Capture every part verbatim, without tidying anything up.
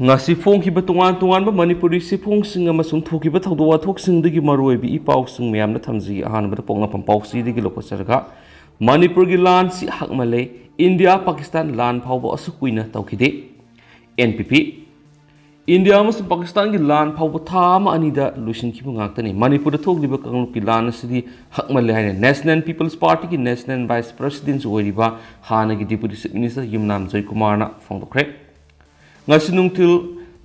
ꯉꯁꯤ ꯐꯣꯡꯈꯤꯕ ꯇꯣꯉꯥꯟ ꯇꯣꯉꯥꯟꯕ ꯃꯅꯤꯄꯨꯔꯤ ꯆꯦꯐꯣꯡꯁꯤꯡ ꯑꯃꯁꯨꯡ ꯊꯣꯛꯈꯤꯕ ꯊꯧꯗꯣꯛ ꯋꯥꯊꯣꯛꯁꯤꯡꯗꯒꯤ ꯃꯔꯨꯑꯣꯏꯕ ꯏ ꯄꯥꯎꯁꯤꯡ ꯃꯌꯥꯝꯅ ꯊꯝꯖꯒꯦ꯫ ꯑꯍꯥꯟꯕꯗ ꯄꯣꯛꯅꯐꯝ ꯄꯥꯎꯆꯦꯗꯒꯤ ꯂꯧꯈꯠꯆꯔꯒ, ꯃꯅꯤꯄꯨꯔꯒꯤ ꯂꯥꯟꯁꯤ ꯍꯛꯃꯜꯂꯦ, ꯏꯟꯗꯤꯌꯥ ꯄꯥꯀꯤꯁꯇꯥꯟ ꯂꯥꯟ ꯐꯥꯎꯕ ꯑꯁꯨꯛ ꯀꯨꯏꯅ ꯇꯧꯈꯤꯗꯦ꯫ ꯑꯦꯟ ꯄꯤ ꯄꯤ, ꯏꯟꯗꯤꯌꯥ ꯑꯃꯁꯨꯡ ꯄꯥꯀꯤꯁꯇꯥꯟꯒꯤ ꯂꯥꯟ ꯐꯥꯎꯕ ꯊꯥ ꯑꯃ ꯑꯅꯤꯗ ꯂꯣꯏꯁꯤꯟꯈꯤꯕ ꯉꯥꯛꯇꯅꯤ꯫ ꯃꯅꯤꯄꯨꯔꯗ ꯊꯣꯛꯂꯤꯕ ꯀꯥꯡꯂꯨꯞꯀꯤ ꯂꯥꯟ ꯑꯁꯤꯗꯤ ꯍꯛꯃꯜꯂꯦ ꯍꯥꯏꯅ National People's Partyꯒꯤ National Vice Presidentꯁꯨ ꯑꯣꯏꯔꯤꯕ ꯍꯥꯟꯅꯒꯤ Deputy Chief Minister ꯌꯨꯝꯅꯥꯝ ꯖꯣꯏꯀꯨꯃꯥꯔꯅ ꯐꯣꯡꯗꯣꯛꯈ꯭ꯔꯦ꯫ ꯉꯁꯤ ꯅꯨꯡꯊꯤꯜ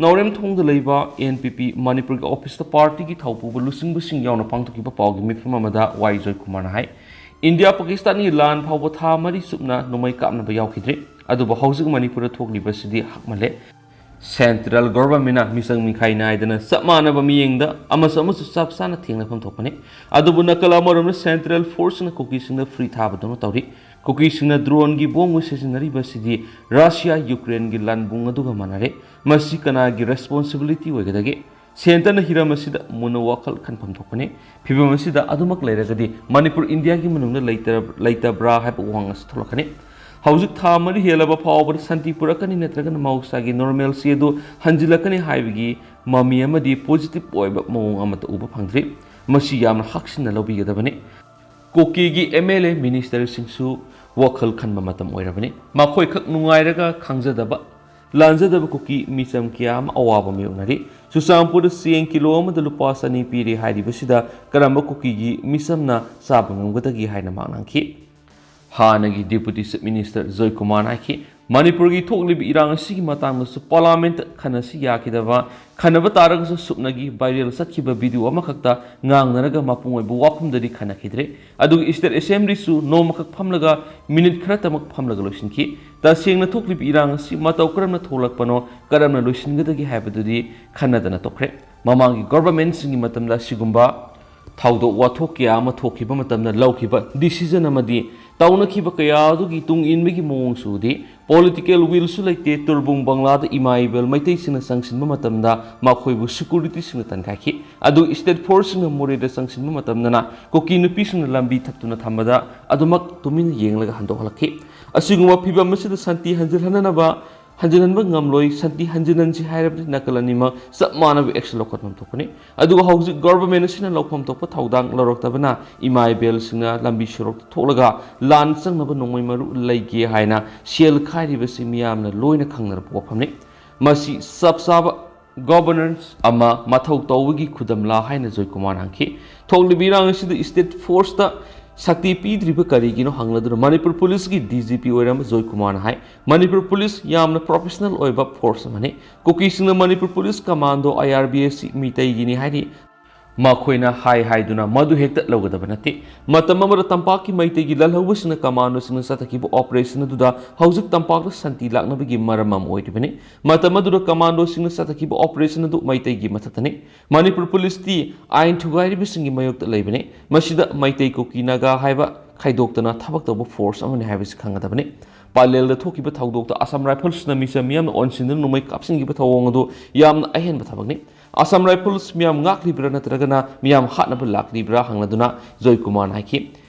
ꯅꯥꯎꯔꯦꯝꯊꯣꯡꯗ ꯂꯩꯕ ꯑꯦꯟ ꯄꯤ ꯄꯤ ꯃꯅꯤꯄꯨꯔꯒꯤ ꯑꯣꯐꯤꯁꯇ ꯄꯥꯔꯇꯤꯒꯤ ꯊꯧꯄꯨꯕ ꯂꯨꯆꯤꯡꯕꯁꯤꯡ ꯌꯥꯎꯅ ꯄꯥꯡꯊꯣꯛꯈꯤꯕ ꯄꯥꯎꯒꯤ ꯃꯤꯐꯝ ꯑꯃꯗ ꯋꯥꯏ ꯖꯣꯏꯀꯨꯃꯥꯔꯅ ꯍꯥꯏ, ꯏꯟꯗꯤꯌꯥ ꯄꯥꯀꯤꯁꯇꯥꯟꯒꯤ ꯂꯥꯟ ꯐꯥꯎꯕ ꯊꯥ ꯃꯔꯤ ꯆꯨꯞꯅ ꯅꯣꯡꯃꯩ ꯀꯥꯞꯅꯕ ꯌꯥꯎꯈꯤꯗ꯭ꯔꯦ꯫ ꯑꯗꯨꯕꯨ ꯍꯧꯖꯤꯛ ꯃꯅꯤꯄꯨꯔꯗ ꯊꯣꯛꯂꯤꯕꯁꯤꯗꯤ ꯍꯛꯃꯜꯂꯦ꯫ Central Governmentꯅ ꯃꯤꯆꯪ ꯃꯤꯈꯥꯏ ꯅꯥꯏꯗꯅ ꯆꯞ ꯃꯥꯟꯅꯕ ꯃꯤꯠꯌꯦꯡꯗ ꯑꯃꯁꯨ ꯑꯃꯁꯨ ꯆꯞ ꯆꯥꯅ ꯊꯦꯡꯅꯐꯝ ꯊꯣꯛꯄꯅꯤ꯫ ꯑꯗꯨꯕꯨ ꯅꯥꯀꯜ ꯑꯃꯔꯣꯝꯗ Central Forceꯅ ꯀꯨꯀꯤꯁꯤꯡꯗ free ꯊꯥꯕꯗꯧꯅ ꯇꯧꯔꯤ꯫ ꯀꯨꯀꯤꯁꯤꯡꯅ droneꯒꯤ ꯕꯣꯝꯕꯨ ꯁꯤꯖꯤꯟꯅꯔꯤꯕꯁꯤꯗꯤ ꯔꯁꯤꯌꯥ ꯌꯨꯀ꯭ꯔꯦꯟꯒꯤ ꯂꯥꯟꯕꯨꯡ ꯑꯗꯨꯒ ꯃꯥꯟꯅꯔꯦ꯫ ꯃꯁꯤ ꯀꯅꯥꯒꯤ responsibility ꯑꯣꯏꯒꯗꯒꯦ? Centreꯅ ꯍꯤꯔꯝ ꯑꯁꯤꯗ ꯃꯨꯟꯅ ꯋꯥꯈꯜ ꯈꯟꯐꯝ ꯊꯣꯛꯄꯅꯤ꯫ ꯐꯤꯚꯝ ꯑꯁꯤꯗ ꯑꯗꯨꯃꯛ ꯂꯩꯔꯒꯗꯤ ꯃꯅꯤꯄꯨꯔ ꯏꯟꯗꯤꯌꯥꯒꯤ ꯃꯅꯨꯡꯗ ꯂꯩꯇꯔ-, ꯂꯩꯇꯕ꯭ꯔꯥ ꯍꯥꯏꯕ ꯋꯥꯍꯪ ꯑꯁꯤ ꯊꯣꯛꯂꯛꯀꯅꯤ꯫ ꯍꯧꯖꯤꯛ ꯊꯥ ꯃꯔꯤ ꯍꯦꯜꯂꯕ ꯐꯥꯎꯕꯗ ꯁꯥꯟꯇꯤ ꯄꯨꯔꯛꯀꯅꯤ ꯅꯠꯇ꯭ꯔꯒꯅ ꯃꯍꯧꯁꯥꯒꯤ normalcy ꯑꯗꯨ ꯍꯟꯖꯤꯜꯂꯛꯀꯅꯤ ꯍꯥꯏꯕꯒꯤ ꯃꯃꯤ ꯑꯃꯗꯤ positive ꯑꯣꯏꯕ ꯃꯑꯣꯡ ꯑꯃꯠꯇ ꯎꯕ ꯐꯪꯗ꯭ꯔꯤ꯫ ꯃꯁꯤ ꯌꯥꯝꯅ ꯍꯛꯆꯤꯟꯅ ꯂꯧꯕꯤꯒꯗꯕꯅꯤ꯫ ꯀꯨꯀꯤꯒꯤ ꯑꯦꯝ ꯑꯦꯜ ꯑꯦ minister ꯁꯤꯡꯁꯨ ꯋꯥꯈꯜ ꯈꯟꯕ ꯃꯇꯝ ꯑꯣꯏꯔꯕꯅꯤ꯫ ꯃꯈꯣꯏꯈꯛ ꯅꯨꯡꯉꯥꯏꯔꯒ ꯈꯪꯖꯗꯕ, ꯂꯥꯟꯖꯗꯕ ꯀꯨꯀꯤ ꯃꯤꯆꯝ ꯀꯌꯥ ꯑꯃ ꯑꯋꯥꯕ ꯃꯥꯌꯣꯛꯅꯔꯤ꯫ ꯆꯨꯔꯆꯥꯟꯄꯨꯔꯗ ꯆꯦꯡ ꯀꯤꯂꯣ ꯑꯃꯗ ꯂꯨꯄꯥ ꯆꯅꯤ ꯄꯤꯔꯦ ꯍꯥꯏꯔꯤꯕꯁꯤꯗ ꯀꯔꯝꯕ ꯀꯨꯀꯤꯒꯤ ꯃꯤꯆꯝꯅ ꯆꯥꯕ ꯉꯝꯒꯗꯒꯦ ꯍꯥꯏꯅ ꯃꯍꯥꯛꯅ ꯍꯪꯈꯤ꯫ ꯍꯥꯟꯅꯒꯤ Deputy Chief Minister ꯖꯣꯏꯀꯨꯃꯥꯔꯅ ꯍꯥꯏꯈꯤ, ꯃꯅꯤꯄꯨꯔꯒꯤ ꯊꯣꯛꯂꯤꯕ ꯏꯔꯥꯡ ꯑꯁꯤꯒꯤ ꯃꯇꯥꯡꯗꯁꯨ Parliamentꯇ ꯈꯟꯅꯁꯤ ꯌꯥꯈꯤꯗꯕ, ꯈꯟꯅꯕ ꯇꯥꯔꯒꯁꯨ ꯁꯨꯞꯅꯒꯤ viral ꯆꯠꯈꯤꯕ video ꯑꯃꯈꯛꯇ ꯉꯥꯡꯅꯔꯒ ꯃꯄꯨꯡ ꯑꯣꯏꯕ ꯋꯥꯐꯝꯗꯗꯤ ꯈꯟꯅꯈꯤꯗ꯭ꯔꯦ꯫ ꯑꯗꯨꯒ State Assemblyꯁꯨ ꯅꯣꯡꯃꯈꯛ ꯐꯝꯂꯒ minute ꯈꯔꯇꯃꯛ ꯐꯝꯂꯒ ꯂꯣꯏꯁꯤꯟꯈꯤ꯫ ꯇꯁꯦꯡꯅ ꯊꯣꯛꯂꯤꯕ ꯏꯔꯥꯡ ꯑꯁꯤ ꯃꯇꯧ ꯀꯔꯝꯅ ꯊꯣꯛꯂꯛꯄꯅꯣ, ꯀꯔꯝꯅ ꯂꯣꯏꯁꯤꯟꯒꯗꯒꯦ ꯍꯥꯏꯕꯗꯨꯗꯤ ꯈꯟꯅꯗꯅ ꯇꯣꯛꯈ꯭ꯔꯦ꯫ ꯃꯃꯥꯡꯒꯤ governmentꯁꯤꯡꯒꯤ ꯃꯇꯝꯗ ꯑꯁꯤꯒꯨꯝꯕ ꯊꯧꯗꯣꯛ ꯋꯥꯊꯣꯛ ꯀꯌꯥ ꯑꯃ ꯊꯣꯛꯈꯤꯕ ꯃꯇꯝꯗ ꯂꯧꯈꯤꯕ decision ꯑꯃꯗꯤ ꯇꯧꯅꯈꯤꯕ ꯀꯌꯥ ꯑꯗꯨꯒꯤ ꯇꯨꯡ ꯏꯟꯕꯒꯤ ꯃꯑꯣꯡꯁꯨ ꯎꯗꯦ꯫ Political willꯁꯨ ꯂꯩꯇꯦ꯫ ꯇꯨꯔꯕꯨꯡ ꯕꯪꯂꯥꯗ ꯏꯃꯥ ꯏꯕꯦꯜ ꯃꯩꯇꯩꯁꯤꯡꯅ ꯆꯪꯁꯤꯟꯕ ꯃꯇꯝꯗ ꯃꯈꯣꯏꯕꯨ securityꯁꯤꯡꯅ ꯇꯟꯈꯥꯏꯈꯤ꯫ ꯑꯗꯨ State Forceꯁꯤꯡꯅ ꯃꯣꯔꯦꯗ ꯆꯪꯁꯤꯟꯕ ꯃꯇꯝꯗꯅ ꯀꯨꯀꯤ ꯅꯨꯄꯤꯁꯤꯡꯅ ꯂꯝꯕꯤ ꯊꯠꯇꯨꯅ ꯊꯝꯕꯗ ꯑꯗꯨꯃꯛ ꯇꯨꯃꯤꯟꯅ ꯌꯦꯡꯂꯒ ꯍꯟꯗꯣꯛꯍꯜꯂꯛꯈꯤ꯫ ꯑꯁꯤꯒꯨꯝꯕ ꯐꯤꯚꯝ ꯑꯁꯤꯗ ꯁꯥꯟꯇꯤ ꯍꯟꯖꯤꯜꯍꯟꯅꯅꯕ ꯍꯟꯖꯤꯟꯍꯟꯕ ꯉꯝꯂꯣꯏ꯫ ꯁꯥꯟꯇꯤ ꯍꯟꯖꯤꯟꯍꯟꯁꯤ ꯍꯥꯏꯔꯕꯗꯤ ꯅꯥꯀꯜ ꯑꯅꯤꯃꯛ ꯆꯞ ꯃꯥꯟꯅꯕ action ꯂꯧꯈꯠꯐꯝ ꯊꯣꯛꯄꯅꯤ꯫ ꯑꯗꯨꯒ ꯍꯧꯖꯤꯛ government ꯑꯁꯤꯅ ꯂꯧꯐꯝ ꯊꯣꯛꯄ ꯊꯧꯗꯥꯡ ꯂꯧꯔꯛꯇꯕꯅ ꯏꯃꯥ ꯏꯕꯦꯜꯁꯤꯡꯅ ꯂꯝꯕꯤ ꯁꯣꯔꯣꯛꯇ ꯊꯣꯛꯂꯒ ꯂꯥꯟ ꯆꯪꯅꯕ ꯅꯣꯡꯃꯩ ꯃꯔꯨ ꯂꯩꯒꯦ ꯍꯥꯏꯅ ꯁꯦꯜ ꯈꯥꯏꯔꯤꯕꯁꯤ ꯃꯤꯌꯥꯝꯅ ꯂꯣꯏꯅ ꯈꯪꯅꯔꯕ ꯋꯥꯐꯝꯅꯤ꯫ ꯃꯁꯤ ꯆꯞ ꯆꯥꯕ governance ꯑꯃ ꯃꯊꯧ ꯇꯧꯕꯒꯤ ꯈꯨꯗꯝꯂꯥ ꯍꯥꯏꯅ ꯖꯣꯏꯀꯨꯃꯥꯔꯅ ꯍꯪꯈꯤ꯫ ꯊꯣꯛꯂꯤꯕ ꯏꯔꯥꯡ ꯑꯁꯤꯗ state forceꯇ ꯁꯛꯇꯤ ꯄꯤꯗ꯭ꯔꯤꯕ ꯀꯔꯤꯒꯤꯅꯣ ꯍꯪꯂꯗꯨꯅ ꯃꯅꯤꯄꯨꯔ ꯄꯨꯂꯤꯁꯀꯤ DGP ꯑꯣꯏꯔꯝꯕ ꯖꯣꯏꯀꯨꯃꯥꯔꯅ ꯍꯥꯏ, ꯃꯅꯤꯄꯨꯔ ꯄꯨꯂꯤꯁ ꯌꯥꯝꯅ professional ꯑꯣꯏꯕ force ꯑꯃꯅꯤ꯫ ꯀꯨꯀꯤꯁꯤꯡꯅ ꯃꯅꯤꯄꯨꯔ ꯄꯨꯂꯤꯁ commando, IRB ꯑꯁꯤ ꯃꯤꯇꯩꯒꯤꯅꯤ ꯍꯥꯏꯔꯤ꯫ ꯃꯈꯣꯏꯅ ꯍꯥꯏ ꯍꯥꯏꯗꯨꯅ ꯃꯗꯨ ꯍꯦꯛꯇ ꯂꯧꯒꯗꯕ ꯅꯠꯇꯦ꯫ ꯃꯇꯝ ꯑꯃꯗ ꯇꯝꯄꯥꯛꯀꯤ ꯃꯩꯇꯩꯒꯤ ꯂꯜꯍꯧꯕꯁꯤꯡꯅ commandoꯁꯤꯡꯅ ꯆꯠꯊꯈꯤꯕ operation ꯑꯗꯨꯗ ꯍꯧꯖꯤꯛ ꯇꯝꯄꯥꯛꯇ ꯁꯥꯟꯇꯤ ꯂꯥꯛꯅꯕꯒꯤ ꯃꯔꯝ ꯑꯃ ꯑꯣꯏꯔꯤꯕꯅꯤ꯫ ꯃꯇꯝ ꯑꯗꯨꯗ commandoꯁꯤꯡꯅ ꯆꯠꯊꯈꯤꯕ operation ꯑꯗꯨ ꯃꯩꯇꯩꯒꯤ ꯃꯊꯛꯇꯅꯤ꯫ ꯃꯅꯤꯄꯨꯔ ꯄꯨꯂꯤꯁꯇꯤ ꯑꯥꯏꯟ ꯊꯨꯒꯥꯏꯔꯤꯕꯁꯤꯡꯒꯤ ꯃꯥꯌꯣꯛꯇ ꯂꯩꯕꯅꯤ꯫ ꯃꯁꯤꯗ ꯃꯩꯇꯩ, ꯀꯨꯀꯤ, ꯅꯥꯒꯥ ꯍꯥꯏꯕ ꯈꯥꯏꯗꯣꯛꯇꯅ ꯊꯕꯛ ꯇꯧꯕ force ꯑꯃꯅꯤ ꯍꯥꯏꯕꯁꯤ ꯈꯪꯒꯗꯕꯅꯤ꯫ ꯄꯥꯂꯦꯜꯗ ꯊꯣꯛꯈꯤꯕ ꯊꯧꯗꯣꯛꯇ Assam Riflesꯅ ꯃꯤꯆꯝ ꯃꯤꯌꯥꯝꯅ ꯑꯣꯟꯁꯤꯟꯗꯨꯅ ꯅꯣꯡꯃꯩ ꯀꯥꯞꯁꯤꯟꯈꯤꯕ ꯊꯧꯑꯣꯡ ꯑꯗꯨ ꯌꯥꯝꯅ ꯑꯍꯦꯟꯕ ꯊꯕꯛꯅꯤ꯫ Assam Rifles ꯃꯤꯌꯥꯝ ꯉꯥꯛꯂꯤꯕ꯭ꯔꯥ ꯅꯠꯇ꯭ꯔꯒꯅ ꯃꯤꯌꯥꯝ ꯍꯥꯠꯅꯕ ꯂꯥꯛꯂꯤꯕ꯭ꯔꯥ ꯍꯪꯂꯗꯨꯅ ꯖꯣꯏꯀꯨꯃꯥꯔꯅ ꯍꯥꯏꯈꯤ,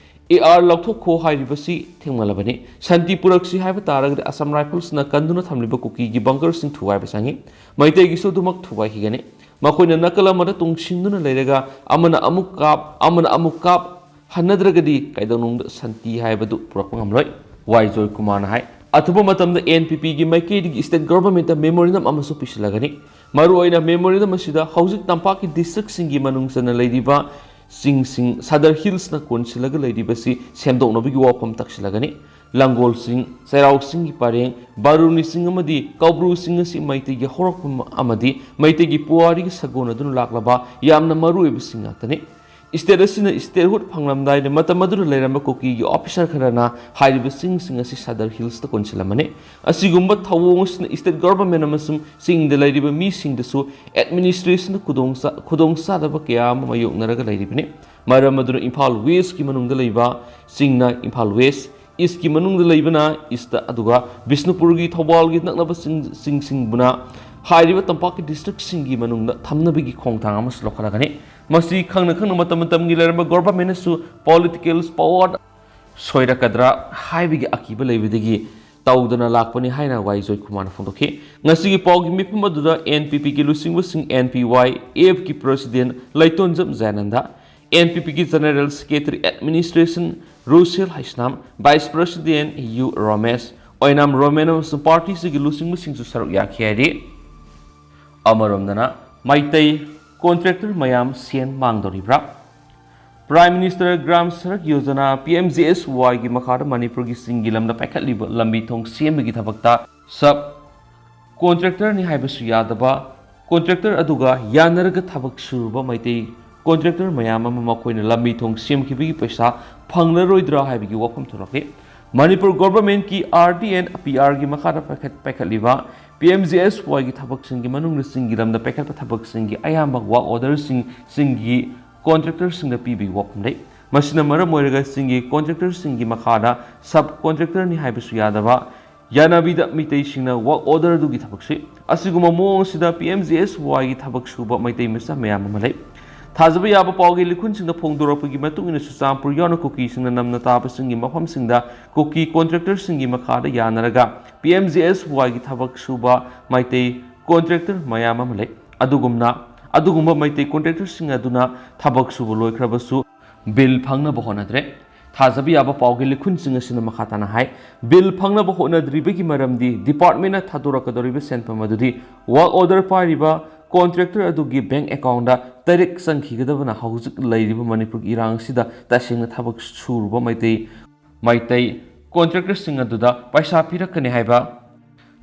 "AR ꯂꯧꯊꯣꯛꯈꯣ ꯍꯥꯏꯔꯤꯕꯁꯤ ꯊꯦꯡꯃꯜꯂꯕꯅꯤ꯫ ꯁꯥꯟꯇꯤ ꯄꯨꯔꯛꯁꯤ ꯍꯥꯏꯕ ꯇꯥꯔꯒꯗꯤ Assam Riflesꯅ ꯀꯟꯗꯨꯅ ꯊꯝꯂꯤꯕ ꯀꯨꯀꯤꯒꯤ bunkerꯁꯤꯡ ꯊꯨꯒꯥꯏꯕ ꯆꯪꯏ꯫ ꯃꯩꯇꯩꯒꯤꯁꯨ ꯑꯗꯨꯃꯛ ꯊꯨꯒꯥꯏꯈꯤꯒꯅꯤ꯫ ꯃꯈꯣꯏꯅ ꯅꯥꯀꯜ ꯑꯃꯗ ꯇꯨꯡꯁꯤꯟꯗꯨꯅ ꯂꯩꯔꯒ ꯑꯃꯅ ꯑꯃꯨꯛ ꯀꯥꯞ, ꯑꯃꯅ ꯑꯃꯨꯛ ꯀꯥꯞ, ꯍꯟꯅꯗ꯭ꯔꯒꯗꯤ ꯀꯩꯗꯧꯅꯨꯡꯗ ꯁꯥꯟꯇꯤ ꯍꯥꯏꯕꯗꯨ ꯄꯨꯔꯛꯄ ꯉꯝꯂꯣꯏ", ꯋꯥꯏ ꯖꯣꯏꯀꯨꯃꯥꯔꯅ ꯍꯥꯏ꯫ ꯑꯊꯨꯕ ꯃꯇꯝꯗ NPPꯒꯤ ꯃꯥꯏꯀꯩꯗꯒꯤ state governmentꯇ memorandum ꯑꯃꯁꯨ ꯄꯤꯁꯤꯜꯂꯒꯅꯤ꯫ ꯃꯔꯨꯑꯣꯏꯅ memorandum ꯑꯁꯤꯗ ꯍꯧꯖꯤꯛ ꯇꯝꯄꯥꯛꯀꯤ districtꯁꯤꯡꯒꯤ ꯃꯅꯨꯡ ꯆꯟꯅ ꯂꯩꯔꯤꯕ ꯆꯤꯡꯁꯤꯡ, Sadar Hillsꯅ ꯀꯣꯟꯁꯤꯜꯂꯒ ꯂꯩꯔꯤꯕꯁꯤ ꯁꯦꯝꯗꯣꯛꯅꯕꯒꯤ ꯋꯥꯐꯝ ꯇꯛꯁꯤꯜꯂꯒꯅꯤ꯫ ꯂꯥꯡꯒꯣꯜꯁꯤꯡ, ꯆꯩꯔꯥꯎꯁꯤꯡꯒꯤ ꯄꯔꯦꯡ, ꯕꯥꯔꯨꯅꯤꯁꯤꯡ ꯑꯃꯗꯤ ꯀꯧꯕ꯭ꯔꯨꯁꯤꯡ ꯑꯁꯤ ꯃꯩꯇꯩꯒꯤ ꯍꯧꯔꯛꯐꯝ ꯑꯃꯗꯤ ꯃꯩꯇꯩꯒꯤ ꯄꯨꯋꯥꯔꯤꯒꯤ ꯁꯥꯒꯣꯟꯅꯗꯨꯅ ꯂꯥꯛꯂꯕ ꯌꯥꯝꯅ ꯃꯔꯨꯑꯣꯏꯕꯁꯤꯡ ꯉꯥꯛꯇꯅꯤ꯫ State ꯑꯁꯤꯅ statehood ꯐꯪꯂꯝꯗꯥꯏꯗ ꯃꯇꯝ ꯑꯗꯨꯗ ꯂꯩꯔꯝꯕ ꯀꯨꯀꯤꯒꯤ officer ꯈꯔꯅ ꯍꯥꯏꯔꯤꯕ ꯆꯤꯡꯁꯤꯡ ꯑꯁꯤ Sadar Hillsꯇ ꯀꯣꯟꯁꯤꯜꯂꯝꯕꯅꯤ꯫ ꯑꯁꯤꯒꯨꯝꯕ ꯊꯧꯑꯣꯡ ꯑꯁꯤꯅ state government ꯑꯃꯁꯨꯡ ꯆꯤꯡꯗ ꯂꯩꯔꯤꯕ ꯃꯤꯁꯤꯡꯗꯁꯨ administrationꯗ ꯈꯨꯗꯣꯡꯆꯥ-, ꯈꯨꯗꯣꯡꯆꯥꯗꯕ ꯀꯌꯥ ꯑꯃ ꯃꯥꯌꯣꯛꯅꯔꯒ ꯂꯩꯔꯤꯕꯅꯤ꯫ ꯃꯔꯝ ꯑꯗꯨꯅ ꯏꯝꯐꯥꯜ Westꯀꯤ ꯃꯅꯨꯡꯗ ꯂꯩꯕ ꯆꯤꯡꯅ ꯏꯝꯐꯥꯜ West, Eastꯀꯤ ꯃꯅꯨꯡꯗ ꯂꯩꯕꯅ Eastꯇ, ꯑꯗꯨꯒ ꯕꯤꯁꯅꯨꯄꯨꯔꯒꯤ, ꯊꯧꯕꯥꯜꯒꯤ ꯅꯛꯅꯕ ꯆꯤꯡ-, ꯆꯤꯡꯁꯤꯡꯕꯨꯅ ꯍꯥꯏꯔꯤꯕ ꯇꯝꯄꯥꯛꯀꯤ districtꯁꯤꯡꯒꯤ ꯃꯅꯨꯡꯗ ꯊꯝꯅꯕꯒꯤ ꯈꯣꯡꯊꯥꯡ ꯑꯃꯁꯨ ꯂꯧꯈꯠꯂꯒꯅꯤ꯫ ꯃꯁꯤ ꯈꯪꯅ ꯈꯪꯅ ꯃꯇꯝ ꯃꯇꯝꯒꯤ ꯂꯩꯔꯝꯕ governmentꯅꯁꯨ political power ꯁꯣꯏꯔꯛꯀꯗ꯭ꯔꯥ ꯍꯥꯏꯕꯒꯤ ꯑꯀꯤꯕ ꯂꯩꯕꯗꯒꯤ ꯇꯧꯗꯅ ꯂꯥꯛꯄꯅꯤ ꯍꯥꯏꯅ ꯋꯥꯏ ꯖꯣꯏꯀꯨꯃꯥꯔꯅ ꯐꯣꯡꯗꯣꯛꯈꯤ꯫ ꯉꯁꯤꯒꯤ ꯄꯥꯎꯒꯤ ꯃꯤꯐꯝ ꯑꯗꯨꯗ N P P ꯒꯤ ꯂꯨꯆꯤꯡꯕꯁꯤꯡ, N P Y F ꯀꯤ President Leitonjam Jayananda, N P P ꯒꯤ General Secretary Administration Russell Heisnam, Vice President ꯌꯨ ꯔꯣꯃꯦꯁ, ꯑꯣꯏꯅꯥꯝ ꯔꯣꯃꯦꯟ ꯑꯃꯁꯨꯡ ꯄꯥꯔꯇꯤꯁꯤꯒꯤ ꯂꯨꯆꯤꯡꯕꯁꯤꯡꯁꯨ ꯁꯔꯨꯛ ꯌꯥꯈꯤ ꯍꯥꯏꯔꯤ꯫ ꯑꯃꯔꯣꯝꯗꯅ, ꯃꯩꯇꯩ ꯀꯣꯟꯇ꯭ꯔꯦꯛꯇꯔ ꯃꯌꯥꯝ ꯁꯦꯟ ꯃꯥꯡꯗꯧꯔꯤꯕ꯭ꯔꯥ? Prime Minister Gram Sadak Yojana, P M G S Y ꯒꯤ ꯃꯈꯥꯗ ꯃꯅꯤꯄꯨꯔꯒꯤ ꯆꯤꯡꯒꯤ ꯂꯝꯗ ꯄꯥꯏꯈꯠꯂꯤꯕ ꯂꯝꯕꯤ ꯊꯣꯡ ꯁꯦꯝꯕꯒꯤ ꯊꯕꯛꯇ ꯁꯕ ꯀꯣꯟꯇ꯭ꯔꯦꯛꯇꯔꯅꯤ ꯍꯥꯏꯕꯁꯨ ꯌꯥꯗꯕ, ꯀꯣꯟꯇ꯭ꯔꯦꯛꯇꯔ ꯑꯗꯨꯒ ꯌꯥꯅꯔꯒ ꯊꯕꯛ ꯁꯨꯔꯨꯕ ꯃꯩꯇꯩ ꯀꯣꯟꯇ꯭ꯔꯦꯛꯇꯔ ꯃꯌꯥꯝ ꯑꯃ ꯃꯈꯣꯏꯅ ꯂꯝꯕꯤ ꯊꯣꯡ ꯁꯦꯝꯈꯤꯕꯒꯤ ꯄꯩꯁꯥ ꯐꯪꯂꯔꯣꯏꯗ꯭ꯔꯥ ꯍꯥꯏꯕꯒꯤ ꯋꯥꯐꯝ ꯊꯣꯛꯂꯛꯂꯤ꯫ Manipur ꯒꯣꯚꯔꯟꯃꯦꯟꯠꯀꯤ R D and P R ꯒꯤ ꯃꯈꯥꯗ ꯄꯥꯏꯈꯠ-, ꯄꯥꯏꯈꯠꯂꯤꯕ P M G S Y ꯒꯤ ꯊꯕꯛꯁꯤꯡꯒꯤ ꯃꯅꯨꯡꯗ ꯆꯤꯡꯒꯤ ꯂꯝꯗ ꯄꯥꯏꯈꯠꯄ ꯊꯕꯛꯁꯤꯡꯒꯤ ꯑꯌꯥꯝꯕ ꯋꯥꯔꯛ ꯑꯣꯔꯗꯔꯁꯤꯡ ꯆꯤꯡꯒꯤ ꯀꯣꯟꯇ꯭ꯔꯦꯛꯇꯔꯁꯤꯡꯗ ꯄꯤꯕꯒꯤ ꯋꯥꯐꯝ ꯂꯩ꯫ ꯃꯁꯤꯅ ꯃꯔꯝ ꯑꯣꯏꯔꯒ ꯆꯤꯡꯒꯤ ꯀꯣꯟꯇ꯭ꯔꯦꯛꯇꯔꯁꯤꯡꯒꯤ ꯃꯈꯥꯗ ꯁꯕ ꯀꯣꯟꯇ꯭ꯔꯦꯛꯇꯔꯅꯤ ꯍꯥꯏꯕꯁꯨ ꯌꯥꯗꯕ, ꯌꯥꯅꯕꯤꯗ ꯃꯤꯇꯩꯁꯤꯡꯅ ꯋꯥꯔꯛ ꯑꯣꯔꯗꯔ ꯑꯗꯨꯒꯤ ꯊꯕꯛ ꯁꯨꯏ꯫ ꯑꯁꯤꯒꯨꯝꯕ ꯃꯑꯣꯡ ꯑꯁꯤꯗ P M G S Y ꯒꯤ ꯊꯕꯛ ꯁꯨꯕ ꯃꯩꯇꯩ ꯃꯆꯥ ꯃꯌꯥꯝ ꯑꯃ ꯂꯩ꯫ ꯊꯥꯖꯕ ꯌꯥꯕ ꯄꯥꯎꯒꯤ ꯂꯤꯈꯨꯟꯁꯤꯡꯅ ꯐꯣꯡꯗꯣꯔꯛꯄꯒꯤ ꯃꯇꯨꯡ ꯏꯟꯅ, ꯆꯨꯔꯆꯥꯟꯄꯨꯔ ꯌꯥꯎꯅ ꯀꯨꯀꯤꯁꯤꯡꯅ ꯅꯝꯅ ꯇꯥꯕꯁꯤꯡꯒꯤ ꯃꯐꯝꯁꯤꯡꯗ ꯀꯨꯀꯤ ꯀꯣꯟꯇ꯭ꯔꯦꯛꯇꯔꯁꯤꯡꯒꯤ ꯃꯈꯥꯗ ꯌꯥꯅꯔꯒ P M G S Y ꯒꯤ ꯊꯕꯛ ꯁꯨꯕ ꯃꯩꯇꯩ ꯀꯣꯟꯇ꯭ꯔꯦꯛꯇꯔ ꯃꯌꯥꯝ ꯑꯃ ꯂꯩ꯫ ꯑꯗꯨꯒꯨꯝꯅ, ꯑꯗꯨꯒꯨꯝꯕ ꯃꯩꯇꯩ ꯀꯣꯟꯇ꯭ꯔꯦꯛꯇꯔꯁꯤꯡ ꯑꯗꯨꯅ ꯊꯕꯛ ꯁꯨꯕ ꯂꯣꯏꯈ꯭ꯔꯕꯁꯨ ꯕꯤꯜ ꯐꯪꯅꯕ ꯍꯣꯠꯅꯗ꯭ꯔꯦ꯫ ꯊꯥꯖꯕ ꯌꯥꯕ ꯄꯥꯎꯒꯤ ꯂꯤꯈꯨꯟꯁꯤꯡ ꯑꯁꯤꯅ ꯃꯈꯥ ꯇꯥꯅ ꯍꯥꯏ, ꯕꯤꯜ ꯐꯪꯅꯕ ꯍꯣꯠꯅꯗ꯭ꯔꯤꯕꯒꯤ ꯃꯔꯝꯗꯤ ꯗꯤꯄꯥꯔꯠꯃꯦꯟꯠꯅ ꯊꯥꯗꯣꯔꯛꯀꯗꯧꯔꯤꯕ ꯁꯦꯟꯐꯝ ꯑꯗꯨꯗꯤ ꯋꯥꯔꯛ ꯑꯣꯔꯗꯔ ꯄꯥꯏꯔꯤꯕ ꯀꯣꯟꯇ꯭ꯔꯦꯛꯇꯔ ꯑꯗꯨꯒꯤ ꯕꯦꯡꯛ ꯑꯦꯀꯥꯎꯟꯗ direct ꯆꯪꯈꯤꯒꯗꯕꯅ ꯍꯧꯖꯤꯛ ꯂꯩꯔꯤꯕ ꯃꯅꯤꯄꯨꯔꯒꯤ ꯏꯔꯥꯡ ꯑꯁꯤꯗ ꯇꯁꯦꯡꯅ ꯊꯕꯛ ꯁꯨꯔꯨꯕ ꯃꯩꯇꯩ, ꯃꯩꯇꯩ ꯀꯣꯟꯇ꯭ꯔꯦꯛꯇꯔꯁꯤꯡ ꯑꯗꯨꯗ ꯄꯩꯁꯥ ꯄꯤꯔꯛꯀꯅꯤ ꯍꯥꯏꯕ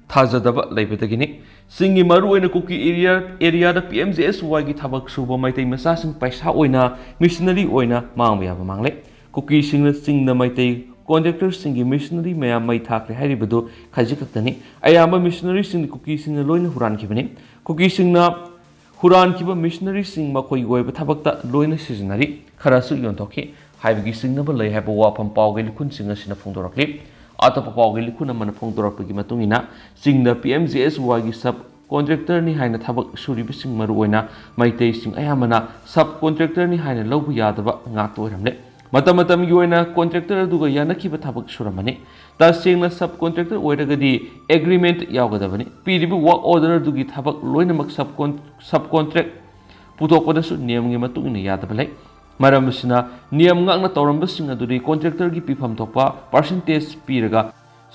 ꯊꯥꯖꯗꯕ ꯂꯩꯕꯗꯒꯤꯅꯤ꯫ ꯆꯤꯡꯒꯤ ꯃꯔꯨꯑꯣꯏꯅ ꯀꯨꯀꯤ ꯑꯦꯔꯤꯌꯥ, ꯑꯦꯔꯤꯌꯥꯗ P M G S Y ꯒꯤ ꯊꯕꯛ ꯁꯨꯕ ꯃꯩꯇꯩ ꯃꯆꯥꯁꯤꯡ ꯄꯩꯁꯥ ꯑꯣꯏꯅ, ꯃꯤꯁꯅꯔꯤ ꯑꯣꯏꯅ ꯃꯥꯡꯕ ꯌꯥꯕ ꯃꯥꯡꯂꯦ꯫ ꯀꯨꯀꯤꯁꯤꯡꯅ ꯆꯤꯡꯗ ꯃꯩꯇꯩ ꯀꯣꯟꯇ꯭ꯔꯦꯛꯇꯔꯁꯤꯡꯒꯤ ꯃꯤꯁꯅꯔꯤ ꯃꯌꯥꯝ ꯃꯩ ꯊꯥꯈ꯭ꯔꯦ ꯍꯥꯏꯔꯤꯕꯗꯨ ꯈꯖꯤꯛ ꯈꯛꯇꯅꯤ꯫ ꯑꯌꯥꯝꯕ ꯃꯤꯁꯅꯔꯤꯁꯤꯡꯗꯤ ꯀꯨꯀꯤꯁꯤꯡꯅ ꯂꯣꯏꯅ ꯍꯨꯔꯥꯟꯈꯤꯕꯅꯤ꯫ ꯀꯨꯀꯤꯁꯤꯡꯅ ꯍꯨꯔꯥꯟꯈꯤꯕ ꯃꯤꯁꯅꯔꯤꯁꯤꯡ ꯃꯈꯣꯏꯒꯤ ꯑꯣꯏꯕ ꯊꯕꯛꯇ ꯂꯣꯏꯅ ꯁꯤꯖꯤꯟꯅꯔꯤ, ꯈꯔꯁꯨ ꯌꯣꯟꯊꯣꯛꯈꯤ ꯍꯥꯏꯕꯒꯤ ꯆꯤꯡꯅꯕ ꯂꯩ ꯍꯥꯏꯕ ꯋꯥꯐꯝ ꯄꯥꯎꯒꯤ ꯂꯤꯈꯨꯟꯁꯤꯡ ꯑꯁꯤꯅ ꯐꯣꯡꯗꯣꯔꯛꯂꯤ꯫ ꯑꯇꯣꯞꯄ ꯄꯥꯎꯒꯤ ꯂꯤꯈꯨꯟ ꯑꯃꯅ ꯐꯣꯡꯗꯣꯔꯛꯄꯒꯤ ꯃꯇꯨꯡ ꯏꯟꯅ, ꯆꯤꯡꯗ P M G S Y ꯒꯤ ꯁꯕ ꯀꯣꯟꯇ꯭ꯔꯦꯛꯇꯔꯅꯤ ꯍꯥꯏꯅ ꯊꯕꯛ ꯁꯨꯔꯤꯕꯁꯤꯡ, ꯃꯔꯨꯑꯣꯏꯅ ꯃꯩꯇꯩꯁꯤꯡ ꯑꯌꯥꯝꯕꯅ ꯁꯕ ꯀꯣꯟꯇ꯭ꯔꯦꯛꯇꯔꯅꯤ ꯍꯥꯏꯅ ꯂꯧꯕ ꯌꯥꯗꯕ ꯉꯥꯛꯇ ꯑꯣꯏꯔꯝꯂꯦ꯫ ꯃꯇꯝ ꯃꯇꯝꯒꯤ ꯑꯣꯏꯅ ꯀꯣꯟꯇ꯭ꯔꯦꯛꯇꯔ ꯑꯗꯨꯒ ꯌꯥꯅꯈꯤꯕ ꯊꯕꯛ ꯁꯨꯔꯝꯃꯅꯤ꯫ ꯇꯁꯦꯡꯅ ꯁꯕ ꯀꯣꯟꯇ꯭ꯔꯦꯛꯇꯔ ꯑꯣꯏꯔꯒꯗꯤ ꯑꯦꯒ꯭ꯔꯤꯃꯦꯟꯠ ꯌꯥꯎꯒꯗꯕꯅꯤ꯫ ꯄꯤꯔꯤꯕ ꯋꯥꯔꯛ ꯑꯣꯔꯗꯔ ꯑꯗꯨꯒꯤ ꯊꯕꯛ ꯂꯣꯏꯅꯃꯛ ꯁꯕ ꯀꯣꯟ-, ꯁꯕ ꯀꯣꯟꯇ꯭ꯔꯦꯛ ꯄꯨꯊꯣꯛꯄꯗꯁꯨ ꯅꯤꯌꯝꯒꯤ ꯃꯇꯨꯡ ꯏꯟꯅ ꯌꯥꯗꯕ ꯂꯩ꯫ ꯃꯔꯝ ꯑꯁꯤꯅ ꯅꯤꯌꯝ ꯉꯥꯛꯅ ꯇꯧꯔꯝꯕꯁꯤꯡ ꯑꯗꯨꯗꯤ ꯀꯣꯟꯇ꯭ꯔꯦꯛꯇꯔꯒꯤ ꯄꯤꯐꯝ ꯊꯣꯛꯄ ꯄꯥꯔꯁꯦꯟꯇꯦꯖ ꯄꯤꯔꯒ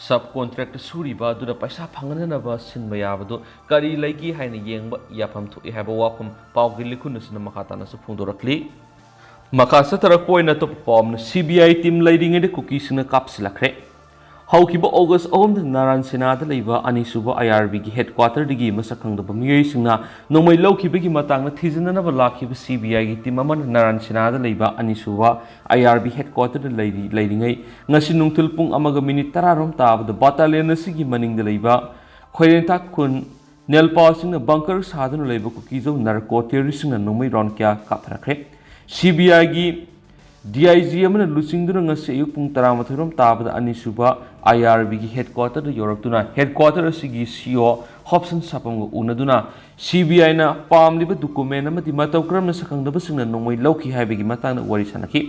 ꯁꯕ ꯀꯣꯟꯇ꯭ꯔꯦꯛꯇ ꯁꯨꯔꯤꯕ ꯑꯗꯨꯅ ꯄꯩꯁꯥ ꯐꯪꯍꯟꯅꯅꯕ ꯁꯤꯟꯕ ꯌꯥꯕꯗꯨ ꯀꯔꯤ ꯂꯩꯒꯦ ꯍꯥꯏꯅ ꯌꯦꯡꯕ ꯌꯥꯐꯝ ꯊꯣꯛꯏ ꯍꯥꯏꯕ ꯋꯥꯐꯝ ꯄꯥꯎꯒꯤ ꯂꯤꯈꯨꯟ ꯑꯁꯤꯅ ꯃꯈꯥ ꯇꯥꯅꯁꯨ ꯐꯣꯡꯗꯣꯔꯛꯂꯤ꯫ ꯃꯈꯥ ꯆꯠꯊꯔꯛꯄ ꯑꯣꯏꯅ ꯑꯇꯣꯞꯄ ꯄꯥꯎ ꯑꯃꯅ, ꯁꯤ ꯕꯤ ꯑꯥꯏ ꯇꯤꯝ ꯂꯩꯔꯤꯉꯩꯗ ꯀꯨꯀꯤꯁꯤꯡꯅ ꯀꯥꯞꯁꯤꯜꯂꯛꯈ꯭ꯔꯦ꯫ ꯍꯧꯈꯤꯕ ꯑꯣꯒꯁ ꯑꯍꯨꯝꯗ ꯅꯥꯔꯥꯟ ꯁꯦꯅꯥꯗ ꯂꯩꯕ ꯑꯅꯤꯁꯨꯕ ꯑꯥꯏ ꯑꯥꯔ ꯕꯤꯒꯤ ꯍꯦꯗꯀ꯭ꯋꯥꯇꯔꯗꯒꯤ ꯃꯁꯛ ꯈꯪꯗꯕ ꯃꯤꯑꯣꯏꯁꯤꯡꯅ ꯅꯣꯡꯃꯩ ꯂꯧꯈꯤꯕꯒꯤ ꯃꯇꯥꯡꯗ ꯊꯤꯖꯤꯟꯅꯅꯕ ꯂꯥꯛꯈꯤꯕ ꯁꯤ ꯕꯤ ꯑꯥꯏꯒꯤ ꯇꯤꯝ ꯑꯃꯅ ꯅꯥꯔꯥꯟ ꯁꯦꯅꯥꯗ ꯂꯩꯕ ꯑꯅꯤꯁꯨꯕ ꯑꯥꯏ ꯑꯥꯔ ꯕꯤ ꯍꯦꯗꯀ꯭ꯋꯥꯇꯔꯗ ꯂꯩꯔꯤ-, ꯂꯩꯔꯤꯉꯩ ꯉꯁꯤ ꯅꯨꯡꯊꯤꯜ ꯄꯨꯡ ꯑꯃꯒ ꯃꯤꯅꯤꯠ ꯇꯔꯥꯔꯣꯝ ꯇꯥꯕꯗ ꯕꯥꯇꯥꯂꯤꯌꯟ ꯑꯁꯤꯒꯤ ꯃꯅꯤꯡꯗ ꯂꯩꯕ ꯈꯣꯏꯔꯦꯟꯊꯥꯛ ꯈꯨꯟ ꯅꯦꯜꯄꯥꯁꯤꯡꯅ ꯕꯪꯀꯔ ꯁꯥꯗꯨꯅ ꯂꯩꯕ ꯀꯨꯀꯤꯖꯧ ꯅꯥꯔꯀꯣ ꯇꯦꯔꯣꯔꯤꯁꯁꯤꯡꯅ ꯅꯣꯡꯃꯩ ꯔꯥꯎꯟ ꯀꯌꯥ ꯀꯥꯞꯊꯔꯛꯈ꯭ꯔꯦ꯫ ꯁꯤ ꯕꯤ ꯑꯥꯏꯒꯤ ꯗꯤ ꯑꯥꯏ ꯖꯤ ꯑꯃꯅ ꯂꯨꯆꯤꯡꯗꯨꯅ ꯉꯁꯤ ꯑꯌꯨꯛ ꯄꯨꯡ ꯇꯔꯥꯃꯥꯊꯣꯏꯔꯣꯝ ꯇꯥꯕꯗ ꯑꯅꯤꯁꯨꯕ ꯑꯥꯏ ꯑꯥꯔ ꯕꯤꯒꯤ ꯍꯦꯗꯀ꯭ꯋꯥꯇꯔꯗ ꯌꯧꯔꯛꯇꯨꯅ ꯍꯦꯗꯀ꯭ꯋꯥꯇꯔ ꯑꯁꯤꯒꯤ ꯁꯤ ꯏ ꯑꯣ ꯍꯣꯞꯁꯟ ꯁꯥꯄꯝꯒ ꯎꯅꯗꯨꯅ ꯁꯤ ꯕꯤ ꯑꯥꯏꯅ ꯄꯥꯝꯂꯤꯕ ꯗꯣꯀꯨꯃꯦꯟ ꯑꯃꯗꯤ ꯃꯇꯧ ꯀꯔꯝꯅ ꯁꯛꯈꯪꯗꯕꯁꯤꯡꯅ ꯅꯣꯡꯃꯩ ꯂꯧꯈꯤ ꯍꯥꯏꯕꯒꯤ ꯃꯇꯥꯡꯗ ꯋꯥꯔꯤ ꯁꯥꯅꯈꯤ꯫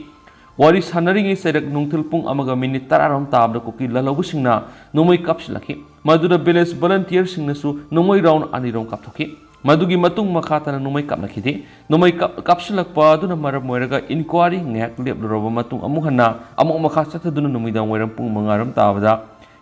ꯋꯥꯔꯤ ꯁꯥꯟꯅꯔꯤꯉꯩ ꯆꯩꯔꯛ ꯅꯨꯡꯊꯤꯜ ꯄꯨꯡ ꯑꯃꯒ ꯃꯤꯅꯤꯠ ꯇꯔꯥꯔꯣꯝ ꯇꯥꯕꯗ ꯀꯨꯀꯤ ꯂꯥꯜꯍꯧꯕꯁꯤꯡꯅ ꯅꯣꯡꯃꯩ ꯀꯥꯞꯁꯤꯜꯂꯛꯈꯤ꯫ ꯃꯗꯨꯗ ꯚꯤꯂꯦꯖ ꯚꯣꯂꯟꯇꯤꯌꯔꯁꯤꯡꯅꯁꯨ ꯅꯣꯡꯃꯩ ꯔꯥꯎꯟ ꯑꯅꯤꯔꯣꯝ ꯀꯥꯞꯊꯣꯛꯈꯤ꯫ ꯃꯗꯨꯒꯤ ꯃꯇꯨꯡ ꯃꯈꯥ ꯇꯥꯅ ꯅꯣꯡꯃꯩ ꯀꯥꯞꯅꯈꯤꯗꯦ꯫ ꯅꯣꯡꯃꯩ ꯀꯥꯞ-, ꯀꯥꯞꯁꯤꯜꯂꯛꯄ ꯑꯗꯨꯅ ꯃꯔꯝ ꯑꯣꯏꯔꯒ ꯏꯟꯀ꯭ꯋꯥꯔꯤ ꯉꯥꯏꯍꯥꯛ ꯂꯦꯞꯂꯨꯔꯕ ꯃꯇꯨꯡ ꯑꯃꯨꯛ ꯍꯟꯅ ꯑꯃꯨꯛ ꯃꯈꯥ ꯆꯠꯊꯗꯨꯅ ꯅꯨꯃꯤꯗꯥꯡ ꯋꯥꯏꯔꯝ ꯄꯨꯡ ꯃꯉꯥꯔꯣꯝ ꯇꯥꯕꯗ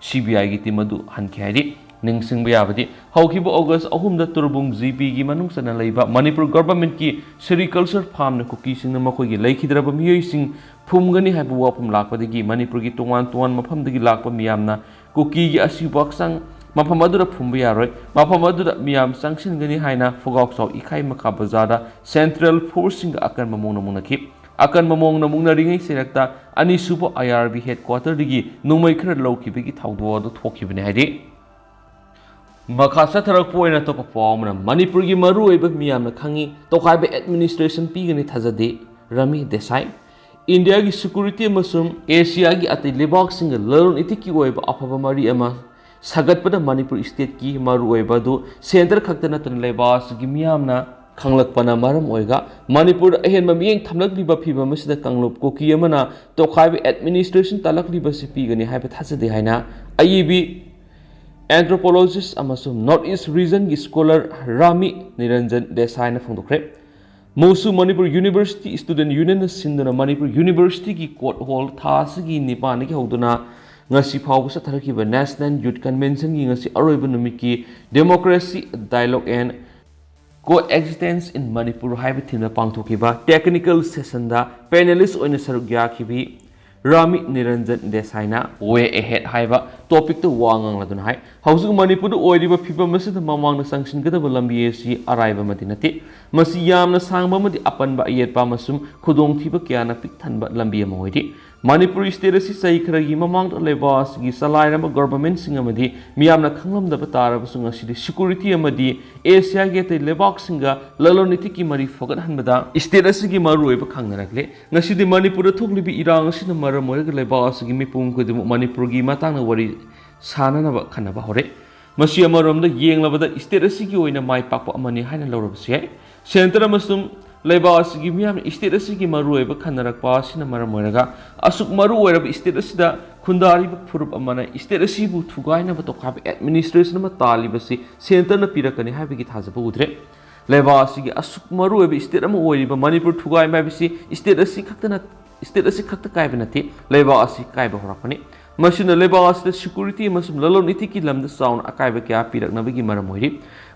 ꯁꯤ ꯕꯤ ꯑꯥꯏꯒꯤ ꯇꯤꯝ ꯑꯗꯨ ꯍꯟꯈꯤ ꯍꯥꯏꯔꯤ꯫ ꯅꯤꯡꯁꯤꯡꯕ ꯌꯥꯕꯗꯤ, ꯍꯧꯈꯤꯕ ꯑꯣꯒꯁ ꯑꯍꯨꯝꯗ ꯇꯨꯔꯕꯨꯡ ꯖꯤ ꯄꯤꯒꯤ ꯃꯅꯨꯡ ꯆꯟꯅ ꯂꯩꯕ ꯃꯅꯤꯄꯨꯔ ꯒꯚꯔꯟꯃꯦꯟꯠꯀꯤ ꯁꯦꯔꯤꯀꯜꯆꯔ ꯐꯥꯔꯝꯅ ꯀꯨꯀꯤꯁꯤꯡꯅ ꯃꯈꯣꯏꯒꯤ ꯂꯩꯈꯤꯗ꯭ꯔꯕ ꯃꯤꯑꯣꯏꯁꯤꯡ ꯐꯨꯝꯒꯅꯤ ꯍꯥꯏꯕ ꯋꯥꯐꯝ ꯂꯥꯛꯄꯗꯒꯤ ꯃꯅꯤꯄꯨꯔꯒꯤ ꯇꯣꯉꯥꯟ ꯇꯣꯉꯥꯟꯕ ꯃꯐꯝꯗꯒꯤ ꯂꯥꯛꯄ ꯃꯤꯌꯥꯝꯅ ꯀꯨꯀꯤꯒꯤ ꯑꯁꯤꯕ ꯍꯛꯆꯥꯡ ꯃꯐꯝ ꯑꯗꯨꯗ ꯐꯨꯝꯕ ꯌꯥꯔꯣꯏ, ꯃꯐꯝ ꯑꯗꯨꯗ ꯃꯤꯌꯥꯝ ꯆꯪꯁꯤꯟꯒꯅꯤ ꯍꯥꯏꯅ ꯐꯨꯒꯥꯎꯆꯥꯎ ꯏꯈꯥꯏ ꯃꯈꯥ ꯕꯖꯥꯔꯗ ꯁꯦꯟꯇ꯭ꯔꯦꯜ ꯐꯣꯔꯁꯁꯤꯡꯒ ꯑꯀꯟꯕ ꯃꯑꯣꯡꯗ ꯃꯨꯛꯅꯈꯤ꯫ ꯑꯀꯟꯕ ꯃꯑꯣꯡꯗ ꯃꯨꯛꯅꯔꯤꯉꯩ ꯆꯩꯔꯛꯇ ꯑꯅꯤꯁꯨꯕ ꯑꯥꯏ ꯑꯥꯔ ꯕꯤ ꯍꯦꯗꯀ꯭ꯋꯥꯇꯔꯗꯒꯤ ꯅꯣꯡꯃꯩ ꯈꯔ ꯂꯧꯈꯤꯕꯒꯤ ꯊꯧꯗꯣꯛ ꯑꯗꯨ ꯊꯣꯛꯈꯤꯕꯅꯤ ꯍꯥꯏꯔꯤ꯫ ꯃꯈꯥ ꯆꯠꯊꯔꯛꯄ ꯑꯣꯏꯅ ꯑꯇꯣꯞꯄ ꯄꯥꯎ ꯑꯃꯅ, ꯃꯅꯤꯄꯨꯔꯒꯤ ꯃꯔꯨꯑꯣꯏꯕ ꯃꯤꯌꯥꯝꯅ ꯈꯪꯉꯤ, ꯇꯣꯈꯥꯏꯕ ꯑꯦꯗꯃꯤꯅꯤꯁꯇ꯭ꯔꯦꯁꯟ ꯄꯤꯒꯅꯤ ꯊꯥꯖꯗꯦ, ꯔꯥꯃꯤ ꯗꯦꯁꯥꯏ꯫ ꯏꯟꯗꯤꯌꯥꯒꯤ ꯁꯦꯀ꯭ꯌꯨꯔꯤꯇꯤ ꯑꯃꯁꯨꯡ ꯑꯦꯁꯤꯌꯥꯒꯤ ꯑꯇꯩ ꯂꯩꯕꯥꯛꯁꯤꯡꯒ ꯂꯂꯣꯟ ꯏꯇꯤꯛꯀꯤ ꯑꯣꯏꯕ ꯑꯐꯕ ꯃꯔꯤ ꯑꯃ ꯁꯥꯒꯠꯄꯗ ꯃꯅꯤꯄꯨꯔ ꯁ꯭ꯇꯦꯠꯀꯤ ꯃꯔꯨꯑꯣꯏꯕ ꯑꯗꯨ ꯁꯦꯟꯇꯔ ꯈꯛꯇ ꯅꯠꯇꯅ ꯂꯩꯕꯥꯛ ꯑꯁꯤꯒꯤ ꯃꯤꯌꯥꯝꯅ ꯈꯪꯂꯛꯄꯅ ꯃꯔꯝ ꯑꯣꯏꯔꯒ ꯃꯅꯤꯄꯨꯔꯗ ꯑꯍꯦꯟꯕ ꯃꯤꯠꯌꯦꯡ ꯊꯝꯂꯛꯂꯤꯕ ꯐꯤꯕꯝ ꯑꯁꯤꯗ ꯀꯥꯡꯂꯨꯞ ꯀꯨꯀꯤ ꯑꯃꯅ ꯇꯣꯈꯥꯏꯕ administration ꯇꯥꯛꯂꯛꯂꯤꯕ ꯑꯁꯤ ꯄꯤꯒꯅꯤ ꯍꯥꯏꯕ ꯊꯥꯖꯗꯦ ꯍꯥꯏꯅ ꯑꯏꯕꯤ anthropologist ꯑꯃꯁꯨꯡ North East regionꯒꯤ scholar ꯔꯥꯃꯤ ꯅꯤꯔꯟꯖꯟ ꯗꯦꯁꯥꯏꯅ ꯐꯣꯡꯗꯣꯛꯈ꯭ꯔꯦ꯫ ꯃꯨꯁꯨ Manipur University Student Unionꯅ ꯁꯤꯟꯗꯨꯅ ꯃꯅꯤꯄꯨꯔ Universityꯒꯤ Court Hall ꯊꯥ ꯑꯁꯤꯒꯤ ꯅꯤꯄꯥꯟꯗꯒꯤ ꯍꯧꯗꯨꯅ ꯉꯁꯤ ꯐꯥꯎꯕ ꯆꯠꯊꯔꯛꯈꯤꯕ National Youth Conventionꯒꯤ ꯉꯁꯤ ꯑꯔꯣꯏꯕ ꯅꯨꯃꯤꯠꯀꯤ Democracy, Dialogue and Coexistence in Manipur ꯍꯥꯏꯕ themeꯗ ꯄꯥꯡꯊꯣꯛꯈꯤꯕ technical sessionꯗ panelist ꯑꯣꯏꯅ ꯁꯔꯨꯛ ꯌꯥꯈꯤꯕꯤ ꯔꯥꯃꯤ ꯅꯤꯔꯟꯖꯟ ꯗꯦꯁꯥꯏꯅ Way Ahead ꯍꯥꯏꯕ topicꯇ ꯋꯥ ꯉꯥꯡꯂꯗꯨꯅ ꯍꯥꯏ, ꯍꯧꯖꯤꯛ ꯃꯅꯤꯄꯨꯔꯗ ꯑꯣꯏꯔꯤꯕ ꯐꯤꯕꯝ ꯑꯁꯤꯗ ꯃꯃꯥꯡꯗ ꯆꯪꯁꯤꯟꯒꯗꯕ ꯂꯝꯕꯤ ꯑꯁꯤ ꯑꯔꯥꯏꯕ ꯑꯃꯗꯤ ꯅꯠꯇꯦ꯫ ꯃꯁꯤ ꯌꯥꯝꯅ ꯁꯥꯡꯕ ꯑꯃꯗꯤ ꯑꯄꯟꯕ ꯑꯌꯦꯠꯄ ꯑꯃꯁꯨꯡ ꯈꯨꯗꯣꯡꯊꯤꯕ ꯀꯌꯥꯅ ꯄꯤꯛ ꯊꯟꯕ ꯂꯝꯕꯤ ꯑꯃ ꯑꯣꯏꯔꯤ꯫ ꯃꯅꯤꯄꯨꯔ state ꯑꯁꯤ ꯆꯍꯤ ꯈꯔꯒꯤ ꯃꯃꯥꯡꯗ ꯂꯩꯕꯥꯛ ꯑꯁꯤꯒꯤ ꯆꯂꯥꯏꯔꯝꯕ governmentꯁꯤꯡ ꯑꯃꯗꯤ ꯃꯤꯌꯥꯝꯅ ꯈꯪꯂꯝꯗꯕ ꯇꯥꯔꯕꯁꯨ ꯉꯁꯤꯗꯤ security ꯑꯃꯗꯤ Asiaꯒꯤ ꯑꯇꯩ ꯂꯩꯕꯥꯛꯁꯤꯡꯒ ꯂꯂꯣꯟ ꯏꯇꯤꯛꯀꯤ ꯃꯔꯤ ꯐꯒꯠꯍꯟꯕꯗ state ꯑꯁꯤꯒꯤ ꯃꯔꯨꯑꯣꯏꯕ ꯈꯪꯅꯔꯛꯂꯦ꯫ ꯉꯁꯤꯗꯤ ꯃꯅꯤꯄꯨꯔꯗ ꯊꯣꯛꯂꯤꯕ ꯏꯔꯥꯡ ꯑꯁꯤꯅ ꯃꯔꯝ ꯑꯣꯏꯔꯒ ꯂꯩꯕꯥꯛ ꯑꯁꯤꯒꯤ ꯃꯤꯄꯨꯝ ꯈꯨꯗꯤꯡꯃꯛ ꯃꯅꯤꯄꯨꯔꯒꯤ ꯃꯇꯥꯡꯗ ꯋꯥꯔꯤ ꯁꯥꯅꯅꯕ ꯈꯟꯅꯕ ꯍꯧꯔꯦ꯫ ꯃꯁꯤ ꯑꯃꯔꯣꯝꯗ ꯌꯦꯡꯂꯕꯗ state ꯑꯁꯤꯒꯤ ꯑꯣꯏꯅ ꯃꯥꯏ ꯄꯥꯛꯄ ꯑꯃꯅꯤ ꯍꯥꯏꯅ ꯂꯧꯔꯕꯁꯨ ꯌꯥꯏ꯫ Centre ꯑꯃꯁꯨꯡ ꯂꯩꯕꯥꯛ ꯑꯁꯤꯒꯤ ꯃꯤꯌꯥꯝꯅ state ꯑꯁꯤꯒꯤ ꯃꯔꯨꯑꯣꯏꯕ ꯈꯟꯅꯔꯛꯄ ꯑꯁꯤꯅ ꯃꯔꯝ ꯑꯣꯏꯔꯒ ꯑꯁꯨꯛ ꯃꯔꯨ ꯑꯣꯏꯔꯕ state ꯑꯁꯤꯗ ꯈꯨꯟꯗꯥꯔꯤꯕ ꯐꯨꯔꯨꯞ ꯑꯃꯅ state ꯑꯁꯤꯕꯨ ꯊꯨꯒꯥꯏꯅꯕ ꯇꯣꯈꯥꯏꯕ administration ꯑꯃ ꯇꯥꯜꯂꯤꯕꯁꯤ Centreꯅ ꯄꯤꯔꯛꯀꯅꯤ ꯍꯥꯏꯕꯒꯤ ꯊꯥꯖꯕ ꯎꯗ꯭ꯔꯦ꯫ ꯂꯩꯕꯥꯛ ꯑꯁꯤꯒꯤ ꯑꯁꯨꯛ ꯃꯔꯨꯑꯣꯏꯕ state ꯑꯃ ꯑꯣꯏꯔꯤꯕ ꯃꯅꯤꯄꯨꯔ ꯊꯨꯒꯥꯏꯕ ꯍꯥꯏꯕꯁꯤ state ꯑꯁꯤ ꯈꯛꯇꯅ, state ꯑꯁꯤ ꯈꯛꯇ ꯀꯥꯏꯕ ꯅꯠꯇꯦ, ꯂꯩꯕꯥꯛ ꯑꯁꯤ ꯀꯥꯏꯕ ꯍꯧꯔꯛꯄꯅꯤ꯫ ꯃꯁꯤꯅ ꯂꯩꯕꯥꯛ ꯑꯁꯤꯗ security ꯑꯃꯁꯨꯡ ꯂꯂꯣꯟ ꯏꯇꯤꯛꯀꯤ ꯂꯝꯗ ꯆꯥꯎꯅ ꯑꯀꯥꯏꯕ ꯀꯌꯥ ꯄꯤꯔꯛꯅꯕꯒꯤ ꯃꯔꯝ ꯑꯣꯏꯔꯤ꯫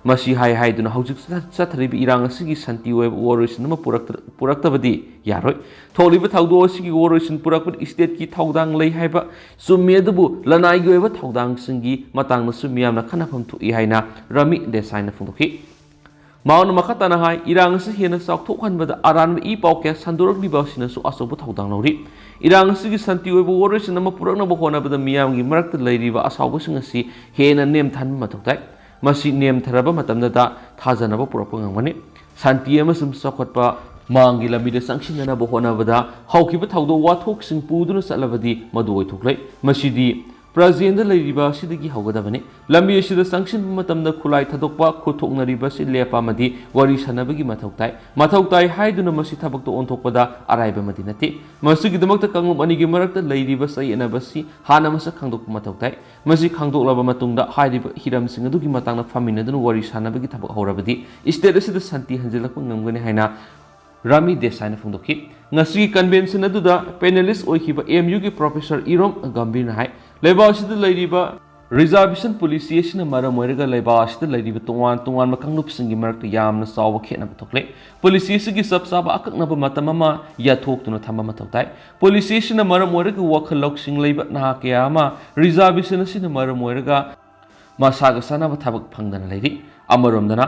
ꯃꯁꯤ ꯍꯥꯏ ꯍꯥꯏꯗꯨꯅ ꯍꯧꯖꯤꯛ ꯆꯠ-, ꯆꯠꯊꯔꯤꯕ ꯏꯔꯥꯡ ꯑꯁꯤꯒꯤ ꯁꯥꯟꯇꯤ ꯑꯣꯏꯕ ꯋꯥꯔꯣꯏꯁꯤꯟ ꯑꯃ ꯄꯨꯔꯛꯇ-, ꯄꯨꯔꯛꯇꯕꯗꯤ ꯌꯥꯔꯣꯏ꯫ ꯊꯣꯛꯂꯤꯕ ꯊꯧꯗꯣꯛ ꯑꯁꯤꯒꯤ ꯋꯥꯔꯣꯏꯁꯤꯟ ꯄꯨꯔꯛꯄꯗ stateꯀꯤ ꯊꯧꯗꯥꯡ ꯂꯩ ꯍꯥꯏꯕ ꯆꯨꯝꯃꯤ, ꯑꯗꯨꯕꯨ ꯂꯅꯥꯏꯒꯤ ꯑꯣꯏꯕ ꯊꯧꯗꯥꯡꯁꯤꯡꯒꯤ ꯃꯇꯥꯡꯗꯁꯨ ꯃꯤꯌꯥꯝꯅ ꯈꯟꯅꯐꯝ ꯊꯣꯛꯏ ꯍꯥꯏꯅ ꯔꯥꯃꯤ ꯗꯦꯁꯥꯏꯅ ꯐꯣꯡꯗꯣꯛꯈꯤ꯫ ꯃꯍꯥꯛꯅ ꯃꯈꯥ ꯇꯥꯅ ꯍꯥꯏ, ꯏꯔꯥꯡ ꯑꯁꯤ ꯍꯦꯟꯅ ꯆꯥꯎꯊꯣꯛꯍꯟꯕꯗ ꯑꯔꯥꯟꯕ ꯏ ꯄꯥꯎ ꯀꯌꯥ ꯁꯟꯗꯣꯔꯛꯂꯤꯕ ꯑꯁꯤꯅꯁꯨ ꯑꯆꯧꯕ ꯊꯧꯗꯥꯡ ꯂꯧꯔꯤ꯫ ꯏꯔꯥꯡ ꯑꯁꯤꯒꯤ ꯁꯥꯟꯇꯤ ꯑꯣꯏꯕ ꯋꯥꯔꯣꯏꯁꯤꯟ ꯑꯃ ꯄꯨꯔꯛꯅꯕ ꯍꯣꯠꯅꯕꯗ ꯃꯤꯌꯥꯝꯒꯤ ꯃꯔꯛꯇ ꯂꯩꯔꯤꯕ ꯑꯁꯥꯎꯕꯁꯤꯡ ꯑꯁꯤ ꯍꯦꯟꯅ ꯅꯦꯝꯊꯍꯟꯕ ꯃꯊꯧ ꯇꯥꯏ꯫ ꯃꯁꯤ ꯅꯦꯝꯊꯔꯕ ꯃꯇꯝꯗꯇ ꯊꯥꯖꯅꯕ ꯄꯨꯔꯛꯄ ꯉꯝꯒꯅꯤ꯫ ꯁꯥꯟꯇꯤ ꯑꯃꯁꯨꯡ ꯆꯥꯎꯈꯠꯄ ꯃꯥꯡꯒꯤ ꯂꯝꯕꯤꯗ ꯆꯪꯁꯤꯟꯅꯅꯕ ꯍꯣꯠꯅꯕꯗ ꯍꯧꯈꯤꯕ ꯊꯧꯗꯣꯛ ꯋꯥꯊꯣꯛꯁꯤꯡ ꯄꯨꯗꯨꯅ ꯆꯠꯂꯕꯗꯤ ꯃꯗꯨ ꯑꯣꯏꯊꯣꯛꯂꯣꯏ꯫ ꯃꯁꯤꯗꯤ ꯄ꯭ꯔꯖꯦꯟꯗ ꯂꯩꯔꯤꯕ ꯑꯁꯤꯗꯒꯤ ꯍꯧꯒꯗꯕꯅꯤ꯫ ꯂꯝꯕꯤ ꯑꯁꯤꯗ ꯆꯪꯁꯤꯟꯕ ꯃꯇꯝꯗ ꯈꯨꯠꯂꯥꯏ ꯊꯥꯗꯣꯛꯄ, ꯈꯨꯠ ꯊꯣꯛꯅꯔꯤꯕ ꯑꯁꯤ ꯂꯦꯞꯄ ꯑꯃꯗꯤ ꯋꯥꯔꯤ ꯁꯥꯟꯅꯕꯒꯤ ꯃꯊꯧ ꯇꯥꯏ꯫ ꯃꯊꯧ ꯇꯥꯏ ꯍꯥꯏꯗꯨꯅ ꯃꯁꯤ ꯊꯕꯛꯇ ꯑꯣꯟꯊꯣꯛꯄꯗ ꯑꯔꯥꯏꯕ ꯑꯃꯗꯤ ꯅꯠꯇꯦ꯫ ꯃꯁꯤꯒꯤꯗꯃꯛꯇ ꯀꯥꯡꯂꯨꯞ ꯑꯅꯤꯒꯤ ꯃꯔꯛꯇ ꯂꯩꯔꯤꯕ ꯆꯌꯦꯠꯅꯕ ꯑꯁꯤ ꯍꯥꯟꯅ ꯃꯁꯛ ꯈꯪꯗꯣꯛꯄ ꯃꯊꯧ ꯇꯥꯏ꯫ ꯃꯁꯤ ꯈꯪꯗꯣꯛꯂꯕ ꯃꯇꯨꯡꯗ ꯍꯥꯏꯔꯤꯕ ꯍꯤꯔꯝꯁꯤꯡ ꯑꯗꯨꯒꯤ ꯃꯇꯥꯡꯗ ꯐꯝꯃꯤꯟꯅꯗꯨꯅ ꯋꯥꯔꯤ ꯁꯥꯟꯅꯕꯒꯤ ꯊꯕꯛ ꯍꯧꯔꯕꯗꯤ state ꯑꯁꯤꯗ ꯁꯥꯟꯇꯤ ꯍꯟꯖꯤꯜꯂꯛꯄ ꯉꯝꯒꯅꯤ ꯍꯥꯏꯅ ꯔꯥꯃꯤ ꯗꯦꯁꯥꯏꯅ ꯐꯣꯡꯗꯣꯛꯈꯤ꯫ ꯉꯁꯤꯒꯤ convention ꯑꯗꯨꯗ panelist ꯑꯣꯏꯈꯤꯕ M U ꯒꯤ professor ꯏꯔꯣꯝ ꯒꯝꯚꯤꯔꯅ ꯍꯥꯏ, ꯂꯩꯕꯥꯛ ꯑꯁꯤꯗ ꯂꯩꯔꯤꯕ reservation policy ꯑꯁꯤꯅ ꯃꯔꯝ ꯑꯣꯏꯔꯒ ꯂꯩꯕꯥꯛ ꯑꯁꯤꯗ ꯂꯩꯔꯤꯕ ꯇꯣꯉꯥꯟ ꯇꯣꯉꯥꯟꯕ ꯀꯥꯡꯂꯨꯞꯁꯤꯡꯒꯤ ꯃꯔꯛꯇ ꯌꯥꯝꯅ ꯆꯥꯎꯕ ꯈꯦꯠꯅꯕ ꯊꯣꯛꯂꯦ꯫ Policy ꯑꯁꯤꯒꯤ ꯆꯞ ꯆꯥꯕ ꯑꯀꯛꯅꯕ ꯃꯇꯝ ꯑꯃ ꯌꯥꯊꯣꯛꯇꯨꯅ ꯊꯝꯕ ꯃꯊꯧ ꯇꯥꯏ꯫ Policy ꯑꯁꯤꯅ ꯃꯔꯝ ꯑꯣꯏꯔꯒ ꯋꯥꯈꯜ ꯂꯧꯁꯤꯡ ꯂꯩꯕ ꯅꯍꯥ ꯀꯌꯥ ꯑꯃ reservation ꯑꯁꯤꯅ ꯃꯔꯝ ꯑꯣꯏꯔꯒ ꯃꯁꯥꯒ ꯆꯥꯟꯅꯕ ꯊꯕꯛ ꯐꯪꯗꯅ ꯂꯩꯔꯤ꯫ ꯑꯃꯔꯣꯝꯗꯅ,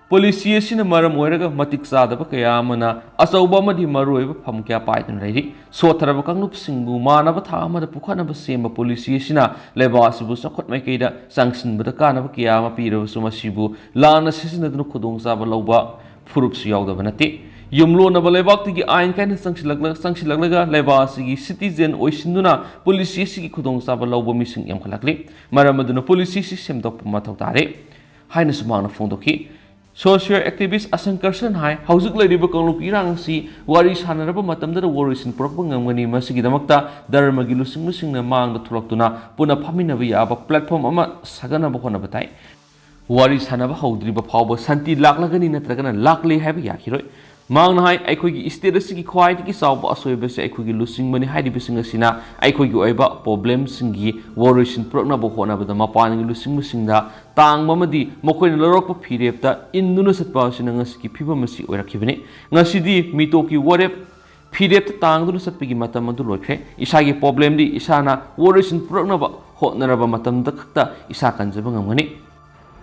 policy ꯑꯁꯤꯅ ꯃꯔꯝ ꯑꯣꯏꯔꯒ ꯃꯇꯤꯛ ꯆꯥꯗꯕ ꯀꯌꯥ ꯑꯃꯅ ꯑꯆꯧꯕ ꯑꯃꯗꯤ ꯃꯔꯨꯑꯣꯏꯕ ꯐꯝ ꯀꯌꯥ ꯄꯥꯏꯗꯨꯅ ꯂꯩꯔꯤ꯫ ꯁꯣꯠꯊꯔꯕ ꯀꯥꯡꯂꯨꯞꯁꯤꯡꯕꯨ ꯃꯥꯟꯅꯕ ꯊꯥꯛ ꯑꯃꯗ ꯄꯨꯈꯠꯅꯕ ꯁꯦꯝꯕ policy ꯑꯁꯤꯅ ꯂꯩꯕꯥꯛ ꯑꯁꯤꯕꯨ ꯆꯥꯎꯈꯠ ꯃꯥꯏꯀꯩꯗ ꯆꯪꯁꯤꯟꯕꯗ ꯀꯥꯟꯅꯕ ꯀꯌꯥ ꯑꯃ ꯄꯤꯔꯕꯁꯨ, ꯃꯁꯤꯕꯨ ꯂꯥꯟꯅ ꯁꯤꯖꯤꯟꯅꯗꯨꯅ ꯈꯨꯗꯣꯡꯆꯥꯕ ꯂꯧꯕ ꯐꯨꯔꯨꯞꯁꯨ ꯌꯥꯎꯗꯕ ꯅꯠꯇꯦ꯫ ꯌꯨꯝꯂꯣꯟꯅꯕ ꯂꯩꯕꯥꯛꯇꯒꯤ ꯑꯥꯏꯟ ꯀꯥꯏꯅ ꯆꯪꯁꯤꯜꯂꯛꯂ-, ꯆꯪꯁꯤꯜꯂꯛꯂꯒ ꯂꯩꯕꯥꯛ ꯑꯁꯤꯒꯤ citizen ꯑꯣꯏꯁꯤꯟꯗꯨꯅ policy ꯑꯁꯤꯒꯤ ꯈꯨꯗꯣꯡꯆꯥꯕ ꯂꯧꯕ ꯃꯤꯁꯤꯡ ꯌꯥꯝꯈꯠꯂꯛꯂꯤ꯫ ꯃꯔꯝ ꯑꯗꯨꯅ policy ꯑꯁꯤ ꯁꯦꯝꯗꯣꯛꯄ ꯃꯊꯧ ꯇꯥꯔꯦ ꯍꯥꯏꯅꯁꯨ ꯃꯍꯥꯛꯅ ꯐꯣꯡꯗꯣꯛꯈꯤ꯫ Social activist ꯑꯁꯪ ꯀꯔꯁꯟ ꯍꯥꯏ, ꯍꯧꯖꯤꯛ ꯂꯩꯔꯤꯕ ꯀꯥꯡꯂꯨꯞꯀꯤ ꯏꯔꯥꯡ ꯑꯁꯤ ꯋꯥꯔꯤ ꯁꯥꯟꯅꯔꯕ ꯃꯇꯝꯗꯗ ꯋꯥꯔꯣꯏꯁꯤꯟ ꯄꯨꯔꯛꯄ ꯉꯝꯒꯅꯤ꯫ ꯃꯁꯤꯒꯤꯗꯃꯛꯇ ꯙꯔꯃꯒꯤ ꯂꯨꯆꯤꯡꯕꯁꯤꯡꯅ ꯃꯥꯡꯗ ꯊꯣꯛꯂꯛꯇꯨꯅ ꯄꯨꯟꯅ ꯐꯝꯃꯤꯟꯅꯕ ꯌꯥꯕ platform ꯑꯃ ꯁꯥꯒꯠꯅꯕ ꯍꯣꯠꯅꯕ ꯇꯥꯏ꯫ ꯋꯥꯔꯤ ꯁꯥꯟꯅꯕ ꯍꯧꯗ꯭ꯔꯤꯕ ꯐꯥꯎꯕ ꯁꯥꯟꯇꯤ ꯂꯥꯛꯂꯒꯅꯤ ꯅꯠꯇ꯭ꯔꯒꯅ ꯂꯥꯛꯂꯦ ꯍꯥꯏꯕ ꯌꯥꯈꯤꯔꯣꯏ꯫ ꯃꯍꯥꯛꯅ ꯍꯥꯏ, ꯑꯩꯈꯣꯏꯒꯤ state ꯑꯁꯤꯒꯤ ꯈ꯭ꯋꯥꯏꯗꯒꯤ ꯆꯥꯎꯕ ꯑꯁꯣꯏꯕꯁꯤ ꯑꯩꯈꯣꯏꯒꯤ ꯂꯨꯆꯤꯡꯕꯅꯤ ꯍꯥꯏꯔꯤꯕꯁꯤꯡ ꯑꯁꯤꯅ ꯑꯩꯈꯣꯏꯒꯤ ꯑꯣꯏꯕ problemꯁꯤꯡꯒꯤ ꯋꯥꯔꯣꯏꯁꯤꯟ ꯄꯨꯔꯛꯅꯕ ꯍꯣꯠꯅꯕꯗ ꯃꯄꯥꯟꯒꯤ ꯂꯨꯆꯤꯡꯕꯁꯤꯡꯗ ꯇꯥꯡꯕ ꯑꯃꯗꯤ ꯃꯈꯣꯏꯅ ꯂꯧꯔꯛꯄ ꯐꯤꯔꯦꯞꯇ ꯏꯟꯗꯨꯅ ꯆꯠꯄ ꯑꯁꯤꯅ ꯉꯁꯤꯒꯤ ꯐꯤꯕꯝ ꯑꯁꯤ ꯑꯣꯏꯔꯛꯈꯤꯕꯅꯤ꯫ ꯉꯁꯤꯗꯤ ꯃꯤꯇꯣꯞꯀꯤ ꯋꯥꯔꯦꯞ ꯐꯤꯔꯦꯞꯇ ꯇꯥꯡꯗꯨꯅ ꯆꯠꯄꯒꯤ ꯃꯇꯝ ꯑꯗꯨ ꯂꯣꯏꯈ꯭ꯔꯦ꯫ ꯏꯁꯥꯒꯤ problemꯗꯤ ꯏꯁꯥꯅ ꯋꯥꯔꯣꯏꯁꯤꯟ ꯄꯨꯔꯛꯅꯕ ꯍꯣꯠꯅꯔꯕ ꯃꯇꯝꯗ ꯈꯛꯇ ꯏꯁꯥ ꯀꯟꯖꯕ ꯉꯝꯒꯅꯤ꯫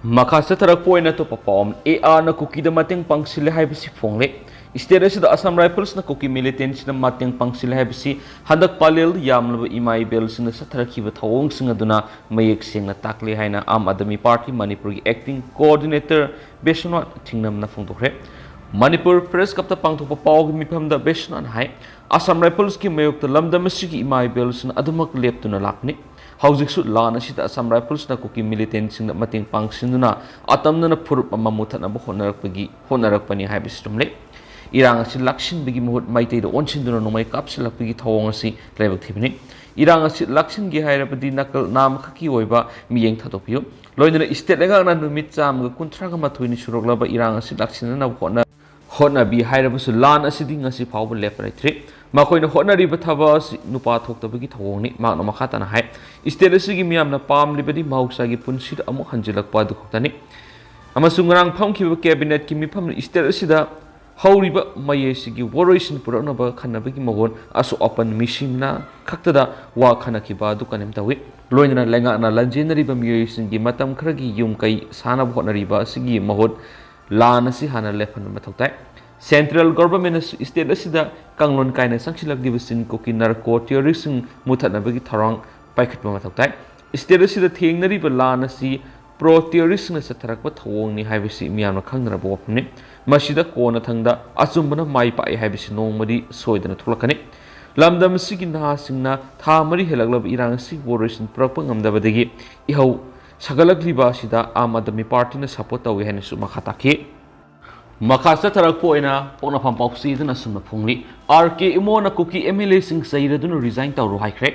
ꯃꯈꯥ ꯆꯠꯊꯔꯛꯄ ꯑꯣꯏꯅ ꯑꯇꯣꯞꯄ ꯄꯥꯎ ꯑꯃ, ARꯅ ꯀꯨꯀꯤꯗ ꯃꯇꯦꯡ ꯄꯥꯡꯁꯤꯜꯂꯦ ꯍꯥꯏꯕꯁꯤ ꯐꯣꯡꯂꯦ꯫ State ꯑꯁꯤꯗ Assam Riflesꯅ ꯀꯨꯀꯤ militantsꯇ ꯃꯇꯦꯡ ꯄꯥꯡꯁꯤꯜꯂꯦ ꯍꯥꯏꯕꯁꯤ ꯍꯟꯗꯛ ꯄꯂꯦꯜꯗ ꯌꯥꯝꯂꯕ ꯏꯃꯥ ꯏꯕꯦꯜꯁꯤꯡꯅ ꯆꯠꯊꯔꯛꯈꯤꯕ ꯊꯧꯑꯣꯡꯁꯤꯡ ꯑꯗꯨꯅ ꯃꯌꯦꯛ ꯁꯦꯡꯅ ꯇꯥꯛꯂꯦ ꯍꯥꯏꯅ ꯑꯥꯝ ꯑꯥꯗꯃꯤ ꯄꯥꯔꯇꯤ ꯃꯅꯤꯄꯨꯔꯒꯤ acting coordinator Vishwanath ꯊꯤꯡꯅꯝꯅ ꯐꯣꯡꯗꯣꯛꯈ꯭ꯔꯦ꯫ Manipur Press Clubꯇ ꯄꯥꯡꯊꯣꯛꯄ ꯄꯥꯎꯒꯤ ꯃꯤꯐꯝꯗ ꯕꯤꯁ꯭ꯋꯅꯥꯊꯅ ꯍꯥꯏ, Assam Riflesꯀꯤ ꯃꯥꯌꯣꯛꯇ ꯂꯝꯗꯝ ꯑꯁꯤꯒꯤ ꯏꯃꯥ ꯏꯕꯦꯜꯁꯤꯡꯅ ꯑꯗꯨꯃꯛ ꯂꯦꯞꯇꯨꯅ ꯂꯥꯛꯄꯅꯤ꯫ ꯍꯧꯖꯤꯛꯁꯨ ꯂꯥꯟ ꯑꯁꯤꯗ ꯑꯁꯥꯝ ꯔꯥꯏꯐꯜꯁꯅ ꯀꯨꯀꯤ ꯃꯤꯂꯤꯇꯦꯟꯁꯤꯡꯗ ꯃꯇꯦꯡ ꯄꯥꯡꯁꯤꯟꯗꯨꯅ ꯑꯇꯝꯅꯅ ꯐꯨꯔꯨꯞ ꯑꯃ ꯃꯨꯊꯠꯅꯕ ꯍꯣꯠꯅꯔꯛꯄꯒꯤ ꯍꯣꯠꯅꯔꯛꯄꯅꯤ ꯍꯥꯏꯕꯁꯤ ꯆꯨꯝꯂꯦ꯫ ꯏꯔꯥꯡ ꯑꯁꯤ ꯂꯥꯛꯁꯤꯟꯕꯒꯤ ꯃꯍꯨꯠ ꯃꯥꯏꯀꯩꯗ ꯑꯣꯟꯁꯤꯟꯗꯨꯅ ꯅꯣꯡꯃꯩ ꯀꯥꯞꯁꯤꯜꯂꯛꯄꯒꯤ ꯊꯧꯑꯣꯡ ꯑꯁꯤ ꯂꯥꯏꯕꯛ ꯊꯤꯕꯅꯤ꯫ ꯏꯔꯥꯡ ꯑꯁꯤ ꯂꯥꯛꯁꯤꯟꯒꯦ ꯍꯥꯏꯔꯕꯗꯤ ꯅꯥꯀꯜ ꯅꯥꯝꯃꯈꯛꯀꯤ ꯑꯣꯏꯕ ꯃꯤꯠꯌꯦꯡ ꯊꯥꯗꯣꯛꯄꯤꯌꯨ꯫ ꯂꯣꯏꯅꯅ ꯏꯁꯇꯦꯠ ꯂꯩꯉꯥꯛꯅ ꯅꯨꯃꯤꯠ ꯆꯥꯝꯃꯒ ꯀꯨꯟꯊ꯭ꯔꯥꯒ ꯃꯥꯊꯣꯏꯅꯤ ꯁꯨꯔꯛꯂꯕ ꯏꯔꯥꯡ ꯑꯁꯤ ꯂꯥꯛꯁꯤꯟꯅꯅꯕ ꯍꯣꯠꯅ ꯍꯣꯠꯅꯕꯤ ꯍꯥꯏꯔꯕꯁꯨ ꯂꯥꯟ ꯑꯁꯤꯗꯤ ꯉꯁꯤ ꯐꯥꯎꯕ ꯂꯦꯞꯄ ꯂꯩꯇ꯭ꯔꯤ꯫ ꯃꯈꯣꯏꯅ ꯍꯣꯠꯅꯔꯤꯕ ꯊꯕꯛ ꯑꯁꯤ ꯅꯨꯄꯥ ꯊꯣꯛꯇꯕꯒꯤ ꯊꯧꯑꯣꯡꯅꯤ꯫ ꯃꯍꯥꯛꯅ ꯃꯈꯥ ꯇꯥꯅ ꯍꯥꯏ, ꯏꯁꯇꯦꯠ ꯑꯁꯤꯒꯤ ꯃꯤꯌꯥꯝꯅ ꯄꯥꯝꯂꯤꯕꯗꯤ ꯃꯍꯧꯁꯥꯒꯤ ꯄꯨꯟꯁꯤꯗ ꯑꯃꯨꯛ ꯍꯟꯖꯤꯜꯂꯛꯄ ꯑꯗꯨ ꯈꯛꯇꯅꯤ꯫ ꯑꯃꯁꯨꯡ ꯉꯔꯥꯡ ꯐꯝꯈꯤꯕ ꯀꯦꯕꯤꯅꯦꯠꯀꯤ ꯃꯤꯐꯝꯅ ꯏꯁꯇꯦꯠ ꯑꯁꯤꯗ ꯍꯧꯔꯤꯕ ꯃꯌꯩꯁꯤꯒꯤ ꯋꯥꯔꯣꯏꯁꯤꯟ ꯄꯨꯔꯛꯅꯕ ꯈꯟꯅꯕꯒꯤ ꯃꯍꯨꯠ ꯑꯁꯣꯛ ꯑꯄꯟ ꯃꯤꯁꯤꯡꯅ ꯈꯛꯇꯗ ꯋꯥ ꯈꯟꯅꯈꯤꯕ ꯑꯗꯨ ꯀꯟꯅꯦꯝ ꯇꯧꯏ꯫ ꯂꯣꯏꯅꯅ ꯂꯩꯉꯥꯛꯅ ꯂꯥꯟꯖꯦꯟꯅꯔꯤꯕ ꯃꯤꯑꯣꯏꯁꯤꯡꯒꯤ ꯃꯇꯝ ꯈꯔꯒꯤ ꯌꯨꯝ ꯀꯩ ꯁꯥꯅꯕ ꯍꯣꯠꯅꯔꯤꯕ ꯑꯁꯤꯒꯤ ꯃꯍꯨꯠ ꯂꯥꯟ ꯑꯁꯤ ꯍꯥꯟꯅ ꯂꯦꯞꯍꯟꯕ ꯃꯊꯧ ꯇꯥꯏ꯫ ꯁꯦꯟꯇ꯭ꯔꯦꯜ ꯒꯣꯚꯔꯟꯃꯦꯟꯠꯅꯁꯨ ꯏꯁꯇꯦꯠ ꯑꯁꯤꯗ ꯀꯥꯡꯂꯣꯟ ꯀꯥꯏꯅ ꯆꯪꯁꯤꯜꯂꯛꯂꯤꯕꯁꯤꯡ ꯀꯨꯀꯤ ꯅꯥꯔꯀꯣ ꯇꯦꯔꯣꯔꯤꯁꯁꯤꯡ ꯃꯨꯊꯠꯅꯕꯒꯤ ꯊꯧꯔꯥꯡ ꯄꯥꯏꯈꯠꯄ ꯃꯊꯧ ꯇꯥꯏ꯫ ꯏꯁꯇꯦꯠ ꯑꯁꯤꯗ ꯊꯦꯡꯅꯔꯤꯕ ꯂꯥꯟ ꯑꯁꯤ ꯄ꯭ꯔꯣ ꯇꯦꯔꯣꯔꯤꯁꯁꯤꯡꯅ ꯆꯠꯊꯔꯛꯄ ꯊꯧꯑꯣꯡꯅꯤ ꯍꯥꯏꯕꯁꯤ ꯃꯤꯌꯥꯝꯅ ꯈꯪꯅꯔꯕ ꯋꯥꯐꯝꯅꯤ꯫ ꯃꯁꯤꯗ ꯀꯣꯟꯅꯊꯪꯗ ꯑꯆꯨꯝꯕꯅ ꯃꯥꯏ ꯄꯥꯛꯏ ꯍꯥꯏꯕꯁꯤ ꯅꯣꯡꯃꯗꯤ ꯁꯣꯏꯗꯅ ꯊꯣꯛꯂꯛꯀꯅꯤ꯫ ꯂꯝꯗꯝ ꯑꯁꯤꯒꯤ ꯅꯍꯥꯁꯤꯡꯅ ꯊꯥ ꯃꯔꯤ ꯍꯦꯜꯂꯛꯂꯕ ꯏꯔꯥꯡ ꯑꯁꯤꯒꯤ ꯋꯥꯔꯣꯏꯁꯤꯟ ꯄꯨꯔꯛꯄ ꯉꯝꯗꯕꯗꯒꯤ ꯏꯍꯧ ꯁꯥꯒꯠꯂꯛꯂꯤꯕ ꯑꯁꯤꯗ ꯑꯥꯝ ꯑꯥꯗꯃꯤ ꯄꯥꯔꯇꯤꯅ ꯁꯄꯣꯔꯠ ꯇꯧꯏ ꯍꯥꯏꯅꯁꯨ ꯃꯈꯥ ꯇꯥꯈꯤ꯫ ꯃꯈꯥ ꯆꯠꯊꯔꯛꯄ ꯑꯣꯏꯅ ꯄꯣꯛꯅꯐꯝ ꯄꯥꯎꯆꯦꯗꯨꯅ ꯑꯁꯨꯝꯅ ꯐꯣꯡꯂꯤ, ꯑꯥꯔ ꯀꯦ ꯏꯃꯣꯅ ꯀꯨꯀꯤ ꯑꯦꯝ ꯑꯦꯜ ꯑꯦꯁꯤꯡ ꯆꯩꯔꯗꯨꯅ ꯔꯤꯖꯥꯏꯟ ꯇꯧꯔꯣ ꯍꯥꯏꯈ꯭ꯔꯦ꯫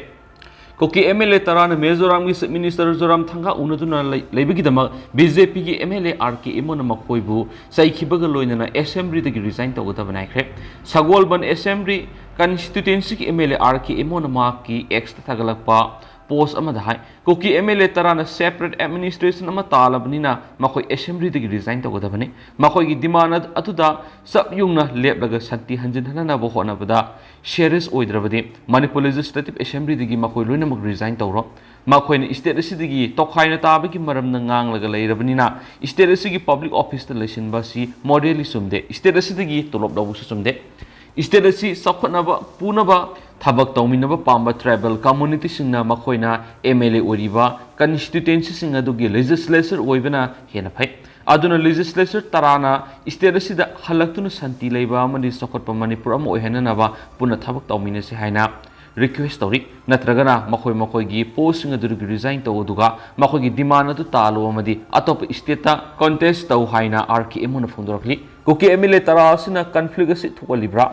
ꯀꯨꯀꯤ ꯑꯦꯝ ꯑꯦꯜ ꯑꯦ ꯇꯔꯥꯅ ꯃꯤꯖꯣꯔꯥꯝꯒꯤ ꯆꯤꯐ ꯃꯤꯅꯤꯁꯇꯔ ꯖꯣꯔꯥꯝꯊꯪꯒ ꯎꯅꯗꯨꯅ ꯂꯩ-, ꯂꯩꯕꯒꯤꯗꯃꯛ ꯕꯤ ꯖꯦ ꯄꯤꯒꯤ M L A R K ꯏꯃꯣꯅ ꯃꯈꯣꯏꯕꯨ ꯆꯩꯈꯤꯕꯒ ꯂꯣꯏꯅꯅ ꯑꯦꯁꯦꯝꯕ꯭ꯂꯤꯗꯒꯤ ꯔꯤꯖꯥꯏꯟ ꯇꯧꯒꯗꯕꯅꯤ ꯍꯥꯏꯈ꯭ꯔꯦ꯫ ꯁꯒꯣꯜꯕꯟ ꯑꯦꯁꯦꯝꯕ꯭ꯂꯤ ꯀꯟꯁꯇꯤꯇ꯭ꯋꯦꯟꯁꯤꯒꯤ M L A R K ꯏꯃꯣꯅ ꯃꯍꯥꯛꯀꯤ ꯑꯦꯛꯁꯇ ꯊꯥꯒꯠꯂꯛꯄ ꯄꯣꯁ ꯑꯃꯗ ꯍꯥꯏ, ꯀꯨꯀꯤ ꯑꯦꯝ ꯑꯦꯜ ꯑꯦ ꯇꯔꯥꯅ ꯁꯦꯄꯔꯦꯠ ꯑꯦꯗꯃꯤꯅꯤꯁꯇ꯭ꯔꯦꯁꯟ ꯑꯃ ꯇꯥꯜꯂꯕꯅꯤꯅ ꯃꯈꯣꯏ ꯑꯦꯁꯦꯝꯕ꯭ꯂꯤꯗꯒꯤ ꯔꯤꯖꯥꯏꯟ ꯇꯧꯒꯗꯕꯅꯤ꯫ ꯃꯈꯣꯏꯒꯤ ꯗꯤꯃꯥꯟ ꯑꯗꯨꯗ ꯆꯞ ꯌꯨꯡꯅ ꯂꯦꯞꯂꯒ ꯁꯥꯟꯇꯤ ꯍꯟꯖꯤꯟꯍꯟꯅꯕ ꯍꯣꯠꯅꯕꯗ ꯁꯦꯔꯤꯌꯁ ꯑꯣꯏꯗ꯭ꯔꯕꯗꯤ ꯃꯅꯤꯄꯨꯔ ꯂꯦꯖꯤꯁꯂꯦꯇꯤꯚ ꯑꯦꯁꯦꯝꯕ꯭ꯂꯤꯗꯒꯤ ꯃꯈꯣꯏ ꯂꯣꯏꯅꯃꯛ ꯔꯤꯖꯥꯏꯟ ꯇꯧꯔꯣ꯫ ꯃꯈꯣꯏꯅ ꯏꯁꯇꯦꯠ ꯑꯁꯤꯗꯒꯤ ꯇꯣꯈꯥꯏꯅ ꯇꯥꯕꯒꯤ ꯃꯔꯝꯅ ꯉꯥꯡꯂꯒ ꯂꯩꯔꯕꯅꯤꯅ ꯏꯁꯇꯦꯠ ꯑꯁꯤꯒꯤ ꯄꯕ꯭ꯂꯤꯛ ꯑꯣꯐꯤꯁꯇ ꯂꯩꯁꯤꯟꯕ ꯑꯁꯤ ꯃꯣꯔꯦꯜꯂꯤ ꯆꯨꯝꯗꯦ꯫ ꯏꯁꯇꯦꯠ ꯑꯁꯤꯗꯒꯤ ꯇꯣꯂꯣꯞ ꯂꯧꯕꯁꯨ ꯆꯨꯝꯗꯦ꯫ ꯏꯁꯇꯦꯠ ꯑꯁꯤ ꯆꯥꯎꯈꯠꯅꯕ ꯄꯨꯅꯕ ꯊꯕꯛ ꯇꯧꯃꯤꯟꯅꯕ ꯄꯥꯝꯕ ꯇ꯭ꯔꯥꯏꯕꯦꯜ ꯀꯝꯃꯨꯅꯤꯇꯤꯁꯤꯡꯅ ꯃꯈꯣꯏꯅ ꯑꯦꯝ ꯑꯦꯜ ꯑꯦ ꯑꯣꯏꯔꯤꯕ ꯀꯟꯁꯇꯤꯇ꯭ꯋꯦꯟꯁꯤꯁꯤꯡ ꯑꯗꯨꯒꯤ ꯂꯦꯖꯤꯁꯂꯦꯆꯔ ꯑꯣꯏꯕꯅ ꯍꯦꯟꯅ ꯐꯩ꯫ ꯑꯗꯨꯅ ꯂꯦꯖꯤꯁꯂꯦꯆꯔ ꯇꯔꯥꯅ ꯏꯁꯇꯦꯠ ꯑꯁꯤꯗ ꯍꯜꯂꯛꯇꯨꯅ ꯁꯥꯟꯇꯤ ꯂꯩꯕ ꯑꯃꯗꯤ ꯆꯥꯎꯈꯠꯄ ꯃꯅꯤꯄꯨꯔ ꯑꯃ ꯑꯣꯏꯍꯟꯅꯅꯕ ꯄꯨꯟꯅ ꯊꯕꯛ ꯇꯧꯃꯤꯟꯅꯁꯤ ꯍꯥꯏꯅ ꯔꯤꯀ꯭ꯋꯦꯁ ꯇꯧꯔꯤ, ꯅꯠꯇ꯭ꯔꯒꯅ ꯃꯈꯣꯏ ꯃꯈꯣꯏꯒꯤ ꯄꯣꯁꯁꯤꯡ ꯑꯗꯨꯗꯒꯤ ꯔꯤꯖꯥꯏꯟ ꯇꯧ, ꯑꯗꯨꯒ ꯃꯈꯣꯏꯒꯤ ꯗꯤꯃꯥꯟ ꯑꯗꯨ ꯇꯥꯜꯂꯨ ꯑꯃꯗꯤ ꯑꯇꯣꯞꯄ ꯁ꯭ꯇꯦꯠꯇ ꯀꯟꯇꯦꯁ ꯇꯧ ꯍꯥꯏꯅ ꯑꯥꯔ ꯀꯦ ꯑꯦꯝ ꯑꯣꯅ ꯐꯣꯡꯗꯣꯔꯛꯂꯤ꯫ ꯀꯨꯀꯤ ꯑꯦꯝ ꯑꯦꯜ ꯑꯦ ꯇꯔꯥ ꯑꯁꯤꯅ ꯀꯟꯐ꯭ꯂꯤꯛ ꯑꯁꯤ ꯊꯣꯛꯍꯜꯂꯤꯕ꯭ꯔꯥ?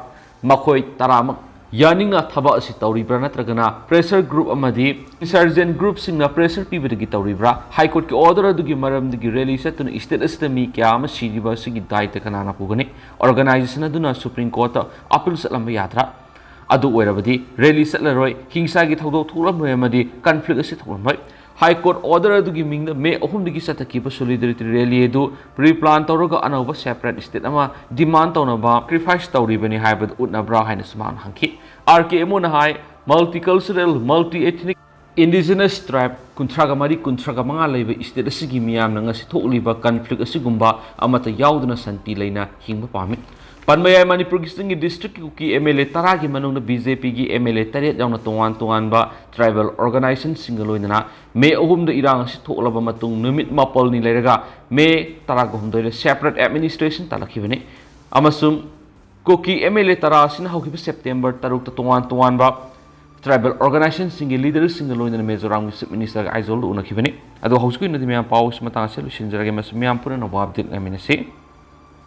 ꯃꯈꯣꯏ ꯇꯔꯥꯃꯛ ꯌꯥꯅꯤꯡꯅ ꯊꯕꯛ ꯑꯁꯤ ꯇꯧꯔꯤꯕ꯭ꯔꯥ, ꯅꯠꯇ꯭ꯔꯒꯅ ꯄ꯭ꯔꯦꯁꯔ ꯒ꯭ꯔꯨꯞ ꯑꯃꯗꯤ ꯏꯟꯁꯔꯖꯦꯟ ꯒ꯭ꯔꯨꯞꯁꯤꯡꯅ ꯄ꯭ꯔꯦꯁꯔ ꯄꯤꯕꯗꯒꯤ ꯇꯧꯔꯤꯕ꯭ꯔꯥ? ꯍꯥꯏ ꯀꯣꯔꯠꯀꯤ ꯑꯣꯔꯗꯔ ꯑꯗꯨꯒꯤ ꯃꯔꯝꯗꯒꯤ ꯔꯦꯂꯤ ꯆꯠꯇꯨꯅ ꯁ꯭ꯇꯦꯠ ꯑꯁꯤꯗ ꯃꯤ ꯀꯌꯥ ꯑꯃ ꯁꯤꯔꯤꯕ ꯑꯁꯤꯒꯤ ꯗꯥꯏꯇ ꯀꯅꯥꯅ ꯄꯨꯒꯅꯤ? ꯑꯣꯔꯒꯅꯥꯏꯖꯦꯁꯟ ꯑꯗꯨꯅ ꯁꯨꯄ꯭ꯔꯤꯝ ꯀꯣꯔꯠꯇ ꯑꯄꯤꯜ ꯆꯠꯂꯝꯕ ꯌꯥꯗ꯭ꯔꯥ? ꯑꯗꯨ ꯑꯣꯏꯔꯕꯗꯤ ꯔꯦꯂꯤ ꯆꯠꯂꯔꯣꯏ, ꯍꯤꯡꯁꯥꯒꯤ ꯊꯧꯗꯣꯛ ꯊꯣꯛꯂꯝꯂꯣꯏ ꯑꯃꯗꯤ ꯀꯟꯐ꯭ꯂꯤꯛ ꯑꯁꯤ ꯊꯣꯛꯂꯝꯂꯣꯏ꯫ ꯍꯥꯏ ꯀꯣꯔꯠ ꯑꯣꯔꯗꯔ ꯑꯗꯨꯒꯤ ꯃꯤꯡꯗ ꯃꯦ ꯑꯍꯨꯝꯗꯒꯤ ꯆꯠꯊꯈꯤꯕ ꯁꯣꯂꯤꯗꯔꯤꯇꯤ ꯔꯦꯂꯤ ꯑꯗꯨ ꯔꯤꯄ꯭ꯂꯥꯟ ꯇꯧꯔꯒ ꯑꯅꯧꯕ ꯁꯦꯄꯔꯦꯠ ꯁ꯭ꯇꯦꯠ ꯑꯃ ꯗꯤꯃꯥꯟ ꯇꯧꯅꯕ ꯁꯦꯀ꯭ꯔꯤꯐꯥꯏꯁ ꯇꯧꯔꯤꯕꯅꯤ ꯍꯥꯏꯕꯗꯨ ꯎꯠꯅꯕ꯭ꯔꯥ ꯍꯥꯏꯅꯁꯨ ꯃꯍꯥꯛꯅ ꯍꯪꯈꯤ꯫ ꯑꯥꯔ ꯀꯦ ꯑꯦꯝ ꯑꯣꯅ ꯍꯥꯏ, multicultural, multiethnic, indigenous tribe ꯀꯨꯟꯊ꯭ꯔꯥꯒ ꯃꯔꯤ, ꯀꯨꯟꯊ꯭ꯔꯥꯒ ꯃꯉꯥ ꯂꯩꯕ ꯁ꯭ꯇꯦꯠ ꯑꯁꯤꯒꯤ ꯃꯤꯌꯥꯝꯅ ꯉꯁꯤ ꯊꯣꯛꯂꯤꯕ ꯀꯟꯐ꯭ꯂꯤꯛ ꯑꯁꯤꯒꯨꯝꯕ ꯑꯃꯠꯇ ꯌꯥꯎꯗꯅ ꯁꯥꯟꯇꯤ ꯂꯩꯅ ꯍꯤꯡꯕ ꯄꯥꯝꯃꯤ꯫ ꯄꯟꯕ ꯌꯥꯏ, ꯃꯅꯤꯄꯨꯔꯒꯤ ꯆꯤꯡꯒꯤ ꯗꯤꯁꯇ꯭ꯔꯤꯛꯀꯤ ꯀꯨꯀꯤ ꯑꯦꯝ ꯑꯦꯜ ꯑꯦ ꯇꯔꯥꯒꯤ ꯃꯅꯨꯡꯗ ꯕꯤ ꯖꯦ ꯄꯤꯒꯤ ꯑꯦꯝ ꯑꯦꯜ ꯑꯦ ꯇꯔꯦꯠ ꯌꯥꯎꯅ ꯇꯣꯉꯥꯟ ꯇꯣꯉꯥꯟꯕ ꯇ꯭ꯔꯥꯏꯕꯦꯜ ꯑꯣꯔꯒꯅꯥꯏꯖꯦꯁꯟꯁꯤꯡꯒ ꯂꯣꯏꯅꯅ ꯃꯦ ꯑꯍꯨꯝꯗ ꯏꯔꯥꯡ ꯑꯁꯤ ꯊꯣꯛꯂꯕ ꯃꯇꯨꯡ ꯅꯨꯃꯤꯠ ꯃꯥꯄꯜꯅꯤ ꯂꯩꯔꯒ ꯃꯦ ꯇꯔꯥꯒ ꯍꯨꯝꯗꯣꯏꯗ ꯁꯦꯄꯔꯦꯠ ꯑꯦꯗꯃꯤꯅꯤꯁꯇ꯭ꯔꯦꯁꯟ ꯇꯥꯜꯂꯛꯈꯤꯕꯅꯤ꯫ ꯑꯃꯁꯨꯡ ꯀꯨꯀꯤ ꯑꯦꯝ ꯑꯦꯜ ꯑꯦ ꯇꯔꯥ ꯑꯁꯤꯅ ꯍꯧꯈꯤꯕ ꯁꯦꯞꯇꯦꯝꯕꯔ ꯇꯔꯨꯛꯇ ꯇꯣꯉꯥꯟ ꯇꯣꯉꯥꯟꯕ ꯇ꯭ꯔꯥꯏꯕꯦꯜ ꯑꯣꯔꯒꯅꯥꯏꯖꯦꯁꯟꯁꯤꯡꯒꯤ ꯂꯤꯗꯔꯁꯤꯡꯒ ꯂꯣꯏꯅꯅ ꯃꯤꯖꯣꯔꯥꯝꯒꯤ ꯆꯤꯐ ꯃꯤꯅꯤꯁꯇꯔꯒ ꯑꯥꯏꯖꯣꯜꯗ ꯎꯅꯈꯤꯕꯅꯤ꯫ ꯑꯗꯣ ꯍꯧꯖꯤꯛꯀꯤ ꯑꯣꯏꯅꯗꯤ ꯃꯌꯥꯝ ꯄꯥꯎ ꯑꯁꯤ ꯃꯇꯥꯡ ꯑꯁꯤꯗ ꯂꯣꯏꯁꯤꯟꯖꯔꯒꯦ꯫ ꯃꯁꯤ ꯃꯌꯥꯝ ꯄꯨꯟꯅ ꯑꯅꯧꯕ ꯑꯞꯗꯦꯠ ꯉꯥꯏꯃꯤꯟꯅꯁꯤ꯫